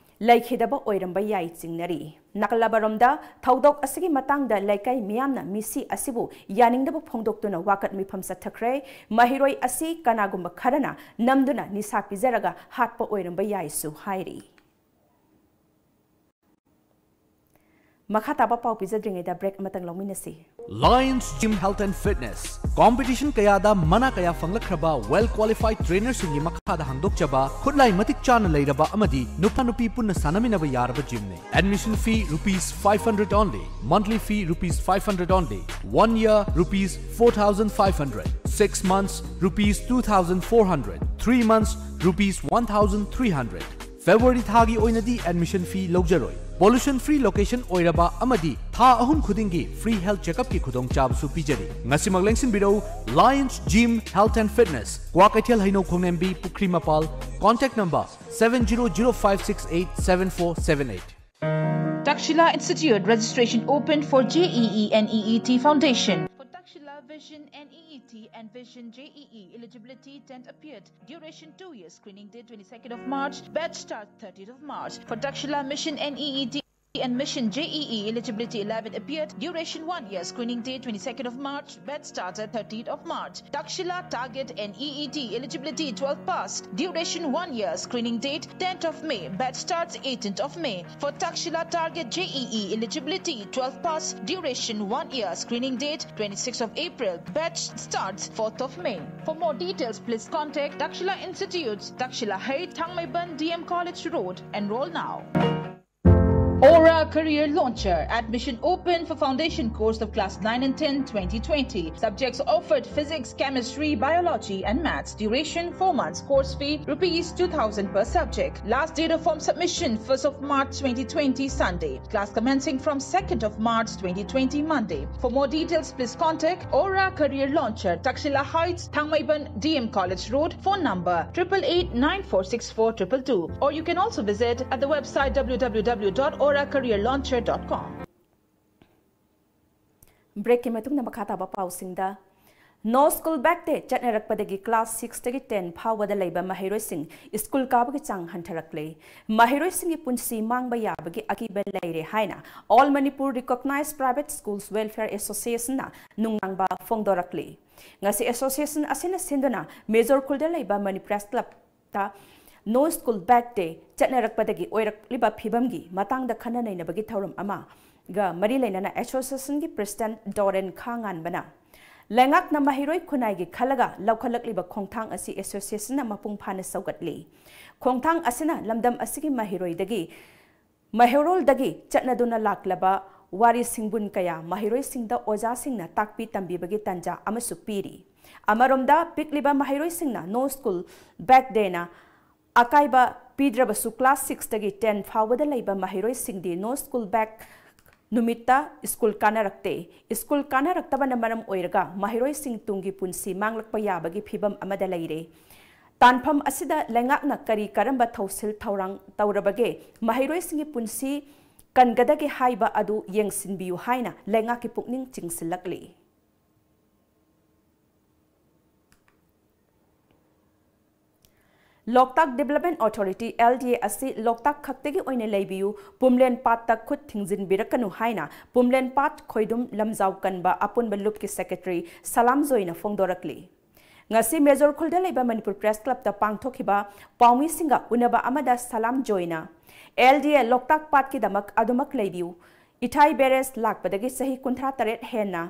ꯂꯩꯈꯤꯗꯕ ꯑꯣꯏꯔꯝꯕ ꯌꯥꯏ ꯆꯤꯡꯅꯔꯤ꯫ ꯅꯥꯀꯜꯂꯕꯔꯣꯝꯗ ꯊꯧꯗꯣꯛ ꯑꯁꯤꯒꯤ ꯃꯇꯥꯡꯗ ꯂꯩꯀꯥꯏ ꯃꯤꯌꯥꯝꯅ ꯃꯤꯁꯤ ꯑꯁꯤꯕꯨ ꯌꯥꯅꯤꯡꯗꯕ ꯐꯣꯡꯗꯣꯛꯇꯨꯅ ꯋꯥꯀꯠ ꯃꯤꯐꯝ ꯆꯠꯊꯈ꯭ꯔꯦ꯫ ꯃꯍꯩꯔꯣꯏ ꯑꯁꯤ ꯀꯅꯥꯒꯨꯝꯕ ꯈꯔꯅ ꯅꯝꯗꯨꯅ ꯅꯤꯁꯥ ꯄꯤꯖꯔꯒ ꯍꯥꯠꯄ ꯑꯣꯏꯔꯝꯕ ꯌꯥꯏꯁꯨ ꯍꯥꯏꯔꯤ꯫ ꯃꯈꯥ ꯇꯥꯕ ꯄꯥꯎ ꯄꯤꯖꯗ꯭ꯔꯤꯉꯩꯗ break ꯑꯃꯇꯪ ꯂꯧꯃꯤꯟꯅꯁꯤ꯫ Lions Gym Health and Fitness, competition ꯀꯌꯥꯗ ꯃꯅꯥ ꯀꯌꯥ ꯐꯪꯂꯛꯈ꯭ꯔꯕ well qualified trainerꯁꯤꯡꯒꯤ ꯃꯈꯥꯗ ꯍꯥꯡꯗꯣꯛꯆꯕ ꯈꯨꯠꯂꯥꯏ ꯃꯇꯤꯛ ꯆꯥꯅ ꯂꯩꯔꯕ ꯑꯃꯗꯤ ꯅꯨꯄꯥ ꯅꯨꯄꯤ ꯄꯨꯟꯅ ꯁꯥꯟꯅꯃꯤꯟꯅꯕ ꯌꯥꯔꯕ gymꯅꯤ꯫ Admission fee rupees five hundred only, monthly fee rupees five hundred only, one year rupees four thousand five hundred, six months rupees two thousand four hundred, three months rupees one thousand three hundred꯫ February ꯊꯥꯒꯤ ꯑꯣꯏꯅꯗꯤ admission fee ꯂꯧꯖꯔꯣꯏ꯫ Pollution free location ꯑꯣꯏꯔꯕ ꯑꯃꯗꯤ ꯊꯥ ꯑꯍꯨꯝ ꯈꯨꯗꯤꯡꯒꯤ free health checkupꯀꯤ ꯈꯨꯗꯣꯡꯆꯥꯕꯁꯨ ꯄꯤꯖꯔꯤ꯫ ꯉꯁꯤꯃꯛ ꯂꯦꯡꯁꯤꯟꯕꯤꯔꯧ Lions Gym Health and Fitness, Kwakeithel ꯍꯩꯅꯧ ꯈꯣꯡꯅꯦꯝꯕꯤ, ꯄꯨꯈ꯭ꯔꯤ ꯃꯄꯥꯜ꯫ Contact number seven zero zero five six eight seven four seven eight. Takshila Institute, registration open for J E E and E E T foundation. For Takshila Vision and E E T and Vision J E E, eligibility, tenth appeared, duration two years, screening date twenty-second of March, batch start thirtieth of March. For Takshila Mission and E E T and Mission J E E, eligibility, eleventh appeared, duration one year, screening date twenty-second of March, batch starts at thirtieth of March. Takshila Target and E E T, eligibility, twelfth passed, duration one year, screening date tenth of May, batch starts eighteenth of May. For Takshila Target J E E, eligibility, twelfth passed, duration one year, screening date twenty-sixth of April, batch starts fourth of May. For more details, please contact Takshila Institutes, Takshila Heights, Thangmeiban D M College Road. Enroll now. Aura Career Launcher. Admission open for foundation course of class nine and ten, twenty twenty. Subjects offered: physics, chemistry, biology and maths. Duration four months. Course fee rupees two thousand per subject. Last date of form submission, first of March twenty twenty, Sunday. Class commencing from second of March twenty twenty, Monday. For more details, please contact Aura Career Launcher, Takshila Heights, Thangmeiban D M College Road. Phone number triple eight nine four six four triple two. Or you can also visit at the website W W W dot aura career launcher dot com. Breakꯀꯤ ꯃꯇꯨꯡꯗ ꯃꯈꯥ ꯇꯥꯕ ꯄꯥꯎꯁꯤꯡꯗ꯫ No School Bag Day ꯆꯠꯅꯔꯛꯄꯗꯒꯤ class sixꯇꯒꯤ ten ꯐꯥꯎꯕꯗ ꯂꯩꯕ ꯃꯍꯩꯔꯣꯏꯁꯤꯡ school ꯀꯥꯕꯒꯤ ꯆꯥꯡ ꯍꯟꯊꯔꯛꯂꯦ꯫ ꯃꯍꯩꯔꯣꯏꯁꯤꯡꯒꯤ ꯄꯨꯟꯁꯤ ꯃꯥꯡꯕ ꯌꯥꯕꯒꯤ ꯑꯀꯤꯕ ꯂꯩꯔꯦ ꯍꯥꯏꯅ All Manipur Recognized Private Schools Welfare Associationꯅ ꯅꯨꯡꯅꯥꯡꯕ ꯐꯣꯡꯗꯣꯔꯛꯂꯤ꯫ ꯉꯁꯤ association ꯑꯁꯤꯅ ꯁꯤꯟꯗꯨꯅ ꯃꯦꯖꯣꯔ ꯈꯨꯜꯗ ꯂꯩꯕ ꯃꯅꯤꯄ꯭ꯔꯦꯁ ꯀ꯭ꯂꯕꯇ No School Bag Day ꯆꯠꯅꯔꯛꯄꯗꯒꯤ ꯑꯣꯏꯔꯛꯂꯤꯕ ꯐꯤꯕꯝꯒꯤ ꯃꯇꯥꯡꯗ ꯈꯟꯅ ꯅꯩꯅꯕꯒꯤ ꯊꯧꯔꯝ ꯑꯃ ꯒ ꯃꯔꯤ ꯂꯩꯅꯅ ꯑꯦꯁꯣꯁꯤꯌꯦꯁꯟꯒꯤ ꯄ꯭ꯔꯦꯁꯤꯗꯦꯟꯠ ꯗꯣꯔꯦꯟ ꯈꯥꯉꯥꯟꯕꯅ ꯂꯩꯉꯥꯛꯅ ꯃꯍꯩꯔꯣꯏ ꯈꯨꯟꯅꯥꯏꯒꯤ ꯈꯜꯂꯒ ꯂꯧꯈꯠꯂꯛꯂꯤꯕ ꯈꯣꯡꯊꯥꯡ ꯑꯁꯤ ꯑꯦꯁꯣꯁꯤꯌꯦꯁꯟꯅ ꯃꯄꯨꯡ ꯐꯥꯅ ꯁꯧꯒꯠꯂꯤ꯫ ꯈꯣꯡꯊꯥꯡ ꯑꯁꯤꯅ ꯂꯝꯗꯝ ꯑꯁꯤꯒꯤ ꯃꯍꯩꯔꯣꯏꯗꯒꯤ ꯃꯍꯩꯔꯣꯜꯗꯒꯤ ꯆꯠꯅꯗꯨꯅ ꯂꯥꯛꯂꯕ ꯋꯥꯔꯤ ꯁꯤꯡꯕꯨꯟ ꯀꯌꯥ ꯃꯍꯩꯔꯣꯏꯁꯤꯡꯗ ꯑꯣꯖꯥꯁꯤꯡꯅ ꯇꯥꯛꯄꯤ ꯇꯝꯕꯤꯕꯒꯤ ꯇꯥꯟꯖꯥ ꯑꯃꯁꯨ ꯄꯤꯔꯤ꯫ ꯑꯃꯔꯣꯝꯗ ꯄꯤꯛꯂꯤꯕ ꯃꯍꯩꯔꯣꯏꯁꯤꯡꯅ No School Back Dayꯅ ꯑꯀꯥꯏꯕ ꯄꯤꯗ꯭ꯔꯕꯁꯨ class sixꯇꯒꯤ ten ꯐꯥꯎꯕꯗ ꯂꯩꯕ ꯃꯍꯩꯔꯣꯏꯁꯤꯡꯗꯤ No School Back ꯅꯨꯃꯤꯠꯇ ꯁ꯭ꯀꯨꯜ ꯀꯥꯅꯔꯛꯇꯦ꯫ ꯁ꯭ꯀꯨꯜ ꯀꯥꯅꯔꯛꯇꯕꯅ ꯃꯔꯝ ꯑꯣꯏꯔꯒ ꯃꯍꯩꯔꯣꯏꯁꯤꯡ ꯇꯨꯡꯒꯤ ꯄꯨꯟꯁꯤ ꯃꯥꯡꯂꯛꯄ ꯌꯥꯕꯒꯤ ꯐꯤꯚꯝ ꯑꯃꯗ ꯂꯩꯔꯦ꯫ ꯇꯥꯟꯐꯝ ꯑꯁꯤꯗ ꯂꯩꯉꯥꯛꯅ ꯀꯔꯤ ꯀꯔꯝꯕ ꯊꯧꯁꯤꯜ ꯊꯧꯔꯥꯡ ꯇꯧꯔꯕꯒꯦ? ꯃꯍꯩꯔꯣꯏꯁꯤꯡꯒꯤ ꯄꯨꯟꯁꯤ ꯀꯟꯒꯗꯒꯦ ꯍꯥꯏꯕ ꯑꯗꯨ ꯌꯦꯡꯁꯤꯟꯕꯤꯌꯨ ꯍꯥꯏꯅ ꯂꯩꯉꯥꯛꯀꯤ ꯄꯨꯛꯅꯤꯡ ꯆꯤꯡꯁꯤꯜꯂꯛꯂꯤ꯫ ꯂꯣꯛꯇꯥꯛ Development Authority, L D A, ꯑꯁꯤ ꯂꯣꯛꯇꯥꯛ ꯈꯛꯇꯒꯤ ꯑꯣꯏꯅ ꯂꯩꯕꯤꯌꯨ, ꯄꯨꯝꯂꯦꯟ ꯄꯥꯠꯇ ꯈꯨꯠ ꯊꯤꯡꯖꯤꯟꯕꯤꯔꯛꯀꯅꯨ ꯍꯥꯏꯅ ꯄꯨꯝꯂꯦꯟ ꯄꯥꯠ ꯈꯣꯏꯗꯨꯝ ꯂꯝꯖꯥꯎ ꯀꯟꯕ ꯑꯄꯨꯟꯕ ꯂꯨꯞꯀꯤ ꯁꯦꯀ꯭ꯔꯦꯇꯔꯤ ꯁꯂꯥꯝ ꯖꯣꯏꯅ ꯐꯣꯡꯗꯣꯔꯛꯂꯤ꯫ ꯉꯁꯤ ꯃꯦꯖꯣꯔ ꯈꯨꯜꯗ ꯂꯩꯕ ꯃꯅꯤꯄꯨꯔ ꯄ꯭ꯔꯦꯁ ꯀ꯭ꯂꯕꯇ ꯄꯥꯡꯊꯣꯛꯈꯤꯕ ꯄꯥꯎꯃꯤꯁꯤꯡꯒ ꯎꯅꯕ ꯑꯃꯗ ꯁꯂꯥꯝ ꯖꯣꯏꯅ, "L D A ꯂꯣꯛꯇꯥꯛ ꯄꯥꯠꯀꯤꯗꯃꯛ ꯑꯗꯨꯃꯛ ꯂꯩꯕꯤꯌꯨ꯫ ꯏꯊꯥꯏ ꯕꯦꯔꯦꯖ ꯂꯥꯛꯄꯗꯒꯤ ꯆꯍꯤ ꯀꯨꯟꯊ꯭ꯔꯥ ꯇꯔꯦꯠ ꯍꯦꯟꯅ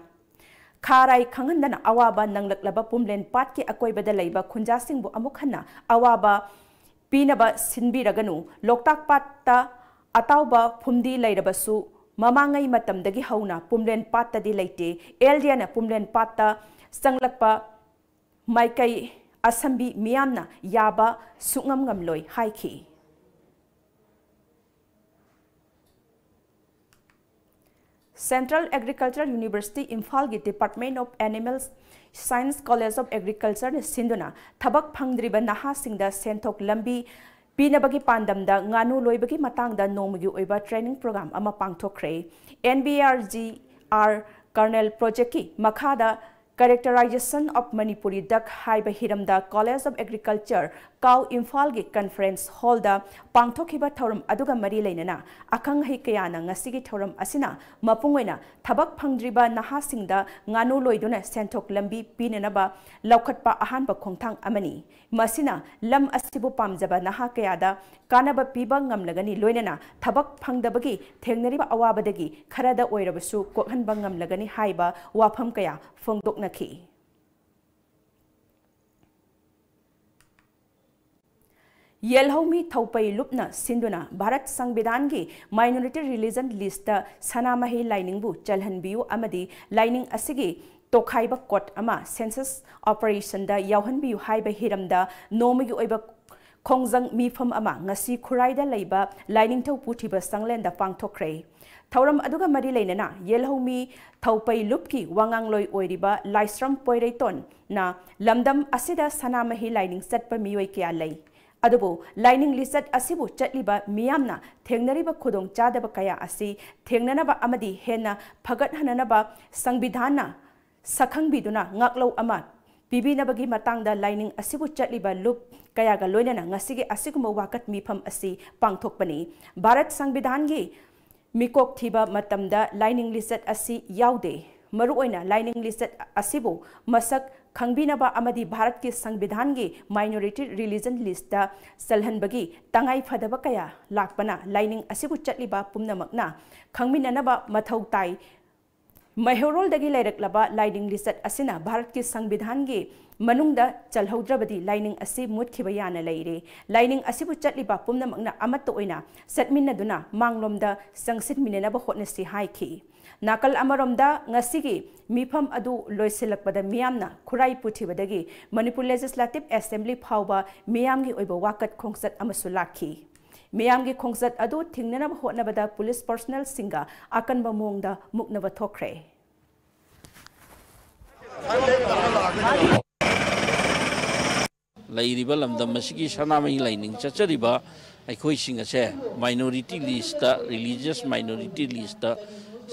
ꯈꯥꯔꯥꯏ ꯈꯪꯍꯟꯗꯅ ꯑꯋꯥꯕ ꯅꯪꯂꯛꯂꯕ ꯄꯨꯝꯂꯦꯟ ꯄꯥꯠꯀꯤ ꯑꯀꯣꯏꯕꯗ ꯂꯩꯕ ꯈꯨꯟꯖꯥꯁꯤꯡꯕꯨ ꯑꯃꯨꯛ ꯍꯟꯅ ꯑꯋꯥꯕ ꯄꯤꯅꯕ ꯁꯤꯟꯕꯤꯔꯒꯅꯨ꯫ ꯂꯣꯛꯇꯥꯛ ꯄꯥꯠꯇ ꯑꯇꯥꯎꯕ ꯐꯨꯝꯗꯤ ꯂꯩꯔꯕꯁꯨ ꯃꯃꯥꯡꯉꯩ ꯃꯇꯝꯗꯒꯤ ꯍꯧꯅ ꯄꯨꯝꯂꯦꯟ ꯄꯥꯠꯇꯗꯤ ꯂꯩꯇꯦ꯫ L D Aꯅ ꯄꯨꯝꯂꯦꯟ ꯄꯥꯠꯇ ꯆꯪꯂꯛꯄ ꯃꯥꯏꯀꯩ ꯑꯁꯝꯕꯤ ꯃꯤꯌꯥꯝꯅ ꯌꯥꯕ ꯁꯨꯛꯉꯝ ꯉꯝꯂꯣꯏ" ꯍꯥꯏꯈꯤ꯫ Central Agricultural University ꯏꯝꯐꯥꯜꯒꯤ Department of Animal Science, College of Agricultureꯅ ꯁꯤꯟꯗꯨꯅ ꯊꯕꯛ ꯐꯪꯗ꯭ꯔꯤꯕ ꯅꯍꯥꯁꯤꯡꯗ ꯁꯦꯟꯊꯣꯛ ꯂꯝꯕꯤ ꯄꯤꯅꯕꯒꯤ ꯄꯥꯟꯗꯝꯗ ꯉꯥꯅꯨ ꯂꯣꯏꯕꯒꯤ ꯃꯇꯥꯡꯗ ꯅꯣꯡꯃꯒꯤ ꯑꯣꯏꯕ training program ꯑꯃ ꯄꯥꯡꯊꯣꯛꯈ꯭ꯔꯦ꯫ N B R G R Colonel Projectꯀꯤ ꯃꯈꯥꯗ Characterization of Manipuri Duck ꯍꯥꯏꯕ ꯍꯤꯔꯝꯗ College of Agriculture ꯀꯥꯎ ꯏꯝꯐꯥꯜꯒꯤ ꯀꯟꯐꯔꯦꯟꯁ ꯍꯣꯜꯗ ꯄꯥꯡꯊꯣꯛꯈꯤꯕ ꯊꯧꯔꯝ ꯑꯗꯨꯒ ꯃꯔꯤ ꯂꯩꯅꯅ ꯑꯈꯪ ꯑꯍꯩ ꯀꯌꯥꯅ ꯉꯁꯤꯒꯤ ꯊꯧꯔꯝ ꯑꯁꯤꯅ ꯃꯄꯨꯡ ꯑꯣꯏꯅ ꯊꯕꯛ ꯐꯪꯗ꯭ꯔꯤꯕ ꯅꯍꯥꯁꯤꯡꯗ ꯉꯥꯅꯨ ꯂꯣꯏꯗꯨꯅ ꯁꯦꯟꯊꯣꯛ ꯂꯝꯕꯤ ꯄꯤꯅꯅꯕ ꯂꯧꯈꯠꯄ ꯑꯍꯥꯟꯕ ꯈꯣꯡꯊꯥꯡ ꯑꯃꯅꯤ꯫ ꯃꯁꯤꯅ ꯂꯝ ꯑꯁꯤꯕꯨ ꯄꯥꯝꯖꯕ ꯅꯍꯥ ꯀꯌꯥꯗ ꯀꯥꯟꯅꯕ ꯄꯤꯕ ꯉꯝꯂꯒꯅꯤ, ꯂꯣꯏꯅꯅ ꯊꯕꯛ ꯐꯪꯗꯕꯒꯤ ꯊꯦꯡꯅꯔꯤꯕ ꯑꯋꯥꯕꯗꯒꯤ ꯈꯔꯗ ꯑꯣꯏꯔꯕꯁꯨ ꯀꯣꯛꯍꯟꯕ ꯉꯝꯂꯒꯅꯤ ꯍꯥꯏꯕ ꯋꯥꯐꯝ ꯀꯌꯥ ꯐꯣꯡꯗꯣꯛꯅꯈꯤ꯫ ꯌꯦꯜꯍꯧꯃꯤ ꯊꯧꯄꯩ ꯂꯨꯞꯅ ꯁꯤꯟꯗꯨꯅ ꯚꯥꯔꯠ ꯁꯪꯕꯤꯙꯥꯟꯒꯤ ꯃꯥꯏꯅꯣꯔꯤꯇꯤ ꯔꯤꯂꯤꯖꯟ ꯂꯤꯁꯇ ꯁꯅꯥꯃꯍꯤ ꯂꯥꯏꯅꯤꯡꯕꯨ ꯆꯜꯍꯟꯕꯤꯌꯨ ꯑꯃꯗꯤ ꯂꯥꯏꯅꯤꯡ ꯑꯁꯤꯒꯤ ꯇꯣꯈꯥꯏꯕ ꯀꯣꯠ ꯑꯃ ꯁꯦꯟꯁꯁ ꯑꯣꯄꯔꯦꯁꯟꯗ ꯌꯥꯎꯍꯟꯕꯤꯌꯨ ꯍꯥꯏꯕ ꯍꯤꯔꯝꯗ ꯅꯣꯡꯃꯒꯤ ꯑꯣꯏꯕ ꯈꯣꯡꯖꯪ ꯃꯤꯐꯝ ꯑꯃ ꯉꯁꯤ ꯈꯨꯔꯥꯏꯗ ꯂꯩꯕ ꯂꯥꯏꯅꯤꯡꯊꯧ ꯄꯨꯊꯤꯕ ꯁꯪꯂꯦꯟꯗ ꯄꯥꯡꯊꯣꯛꯈ꯭ꯔꯦ꯫ ꯊꯧꯔꯝ ꯑꯗꯨꯒ ꯃꯔꯤ ꯂꯩꯅꯅ ꯌꯦꯜꯍꯧꯃꯤ ꯊꯧꯄꯩ ꯂꯨꯞꯀꯤ ꯋꯥꯉꯥꯡꯂꯣꯏ ꯑꯣꯏꯔꯤꯕ ꯂꯥꯏꯁ꯭ꯔꯝ ꯄꯣꯏꯔꯩꯇꯣꯟꯅ ꯂꯝꯗꯝ ꯑꯁꯤꯗ ꯁꯅꯥꯃꯍꯤ ꯂꯥꯏꯅꯤꯡ ꯆꯠꯄ ꯃꯤꯑꯣꯏ ꯀꯌꯥ ꯂꯩ, ꯑꯗꯨꯕꯨ ꯂꯥꯏꯅꯤꯡ ꯂꯤꯆꯠ ꯑꯁꯤꯕꯨ ꯆꯠꯂꯤꯕ ꯃꯤꯌꯥꯝꯅ ꯊꯦꯡꯅꯔꯤꯕ ꯈꯨꯗꯣꯡꯆꯥꯗꯕ ꯀꯌꯥ ꯑꯁꯤ ꯊꯦꯡꯅꯅꯕ ꯑꯃꯗꯤ ꯍꯦꯟꯅ ꯐꯒꯠꯍꯟꯅꯅꯕ ꯁꯪꯕꯤꯙꯥꯟꯅ ꯁꯛꯈꯪꯕꯤꯗꯨꯅ ꯉꯥꯛꯂꯧ ꯑꯃ ꯄꯤꯕꯤꯅꯕꯒꯤ ꯃꯇꯥꯡꯗ ꯂꯥꯏꯅꯤꯡ ꯑꯁꯤꯕꯨ ꯆꯠꯂꯤꯕ ꯂꯨꯞ ꯀꯌꯥꯒ ꯂꯣꯏꯅꯅ ꯉꯁꯤꯒꯤ ꯑꯁꯤꯒꯨꯝꯕ ꯋꯥꯀꯠ ꯃꯤꯐꯝ ꯑꯁꯤ ꯄꯥꯡꯊꯣꯛꯄꯅꯤ꯫ ꯚꯥꯔꯠ ꯁꯪꯕꯤꯙꯥꯟꯒꯤ ꯃꯤꯀꯣꯛ ꯊꯤꯕ ꯃꯇꯝꯗ ꯂꯥꯏꯅꯤꯡ ꯂꯤꯆꯠ ꯑꯁꯤ ꯌꯥꯎꯗꯦ꯫ ꯃꯔꯨꯑꯣꯏꯅ ꯂꯥꯏꯅꯤꯡ ꯂꯤꯆꯠ ꯑꯁꯤꯕꯨ ꯃꯁꯛ ꯈꯪꯕꯤꯅꯕ ꯑꯃꯗꯤ ꯚꯥꯔꯠꯀꯤ ꯁꯪꯕꯤꯙꯥꯟꯒꯤ ꯃꯥꯏꯅꯣꯔꯤꯇꯤ ꯔꯤꯂꯤꯖꯟ ꯂꯤꯁꯇ ꯆꯜꯍꯟꯕꯒꯤ ꯇꯉꯥꯏ ꯐꯗꯕ ꯀꯌꯥ ꯂꯥꯛꯄꯅ ꯂꯥꯏꯅꯤꯡ ꯑꯁꯤꯕꯨ ꯆꯠꯂꯤꯕ ꯄꯨꯝꯅꯃꯛꯅ ꯈꯪꯃꯤꯟꯅꯅꯕ ꯃꯊꯧ ꯇꯥꯏ꯫ ꯃꯩꯍꯧꯔꯣꯜꯗꯒꯤ ꯂꯩꯔꯛꯂꯕ ꯂꯥꯏꯅꯤꯡ ꯂꯤꯆꯠ ꯑꯁꯤꯅ ꯚꯥꯔꯠꯀꯤ ꯁꯪꯕꯤꯙꯥꯟꯒꯤ ꯃꯅꯨꯡꯗ ꯆꯜꯍꯧꯗ꯭ꯔꯕꯗꯤ ꯂꯥꯏꯅꯤꯡ ꯑꯁꯤ ꯃꯨꯠꯈꯤꯕ ꯌꯥꯅ ꯂꯩꯔꯦ꯫ ꯂꯥꯏꯅꯤꯡ ꯑꯁꯤꯕꯨ ꯆꯠꯂꯤꯕ ꯄꯨꯝꯅꯃꯛꯅ ꯑꯃꯠꯇ ꯑꯣꯏꯅ ꯆꯠꯃꯤꯟꯅꯗꯨꯅ ꯃꯥꯡꯂꯣꯝꯗ ꯆꯪꯁꯤꯟꯃꯤꯟꯅꯅꯕ ꯍꯣꯠꯅꯁꯤ ꯍꯥꯏꯈꯤ꯫ ꯅꯥꯀꯜ ꯑꯃꯔꯣꯝꯗ ꯉꯁꯤꯒꯤ ꯃꯤꯐꯝ ꯑꯗꯨ ꯂꯣꯏꯁꯤꯜꯂꯛꯄꯗ ꯃꯤꯌꯥꯝꯅ ꯈꯨꯔꯥꯏ ꯄꯨꯊꯤꯕꯗꯒꯤ ꯃꯅꯤꯄꯨꯔ ꯂꯦꯖꯤꯁꯂꯦꯇꯤꯚ ꯑꯦꯁꯦꯝꯕ꯭ꯂꯤ ꯐꯥꯎꯕ ꯃꯤꯌꯥꯝꯒꯤ ꯑꯣꯏꯕ ꯋꯥꯀꯠ ꯈꯣꯡꯆꯠ ꯑꯃꯁꯨ ꯂꯥꯛꯈꯤ꯫ ꯃꯤꯌꯥꯝꯒꯤ ꯈꯣꯡꯆꯠ ꯑꯗꯨ ꯊꯤꯡꯅꯅꯕ ꯍꯣꯠꯅꯕꯗ ꯄꯨꯂꯤꯁ ꯄꯔꯁꯣꯅꯦꯜꯁꯤꯡꯒ ꯑꯀꯟꯕ ꯃꯑꯣꯡꯗ ꯃꯨꯛꯅꯕ ꯊꯣꯛꯈ꯭ꯔꯦ꯫ ꯂꯩꯔꯤꯕ ꯂꯝꯗꯝ ꯑꯁꯤꯒꯤ ꯁꯅꯥꯃꯍꯤ ꯂꯥꯏꯅꯤꯡ ꯆꯠꯆꯔꯤꯕ ꯑꯩꯈꯣꯏꯁꯤꯡ ꯑꯁꯦ minority list, religious minority list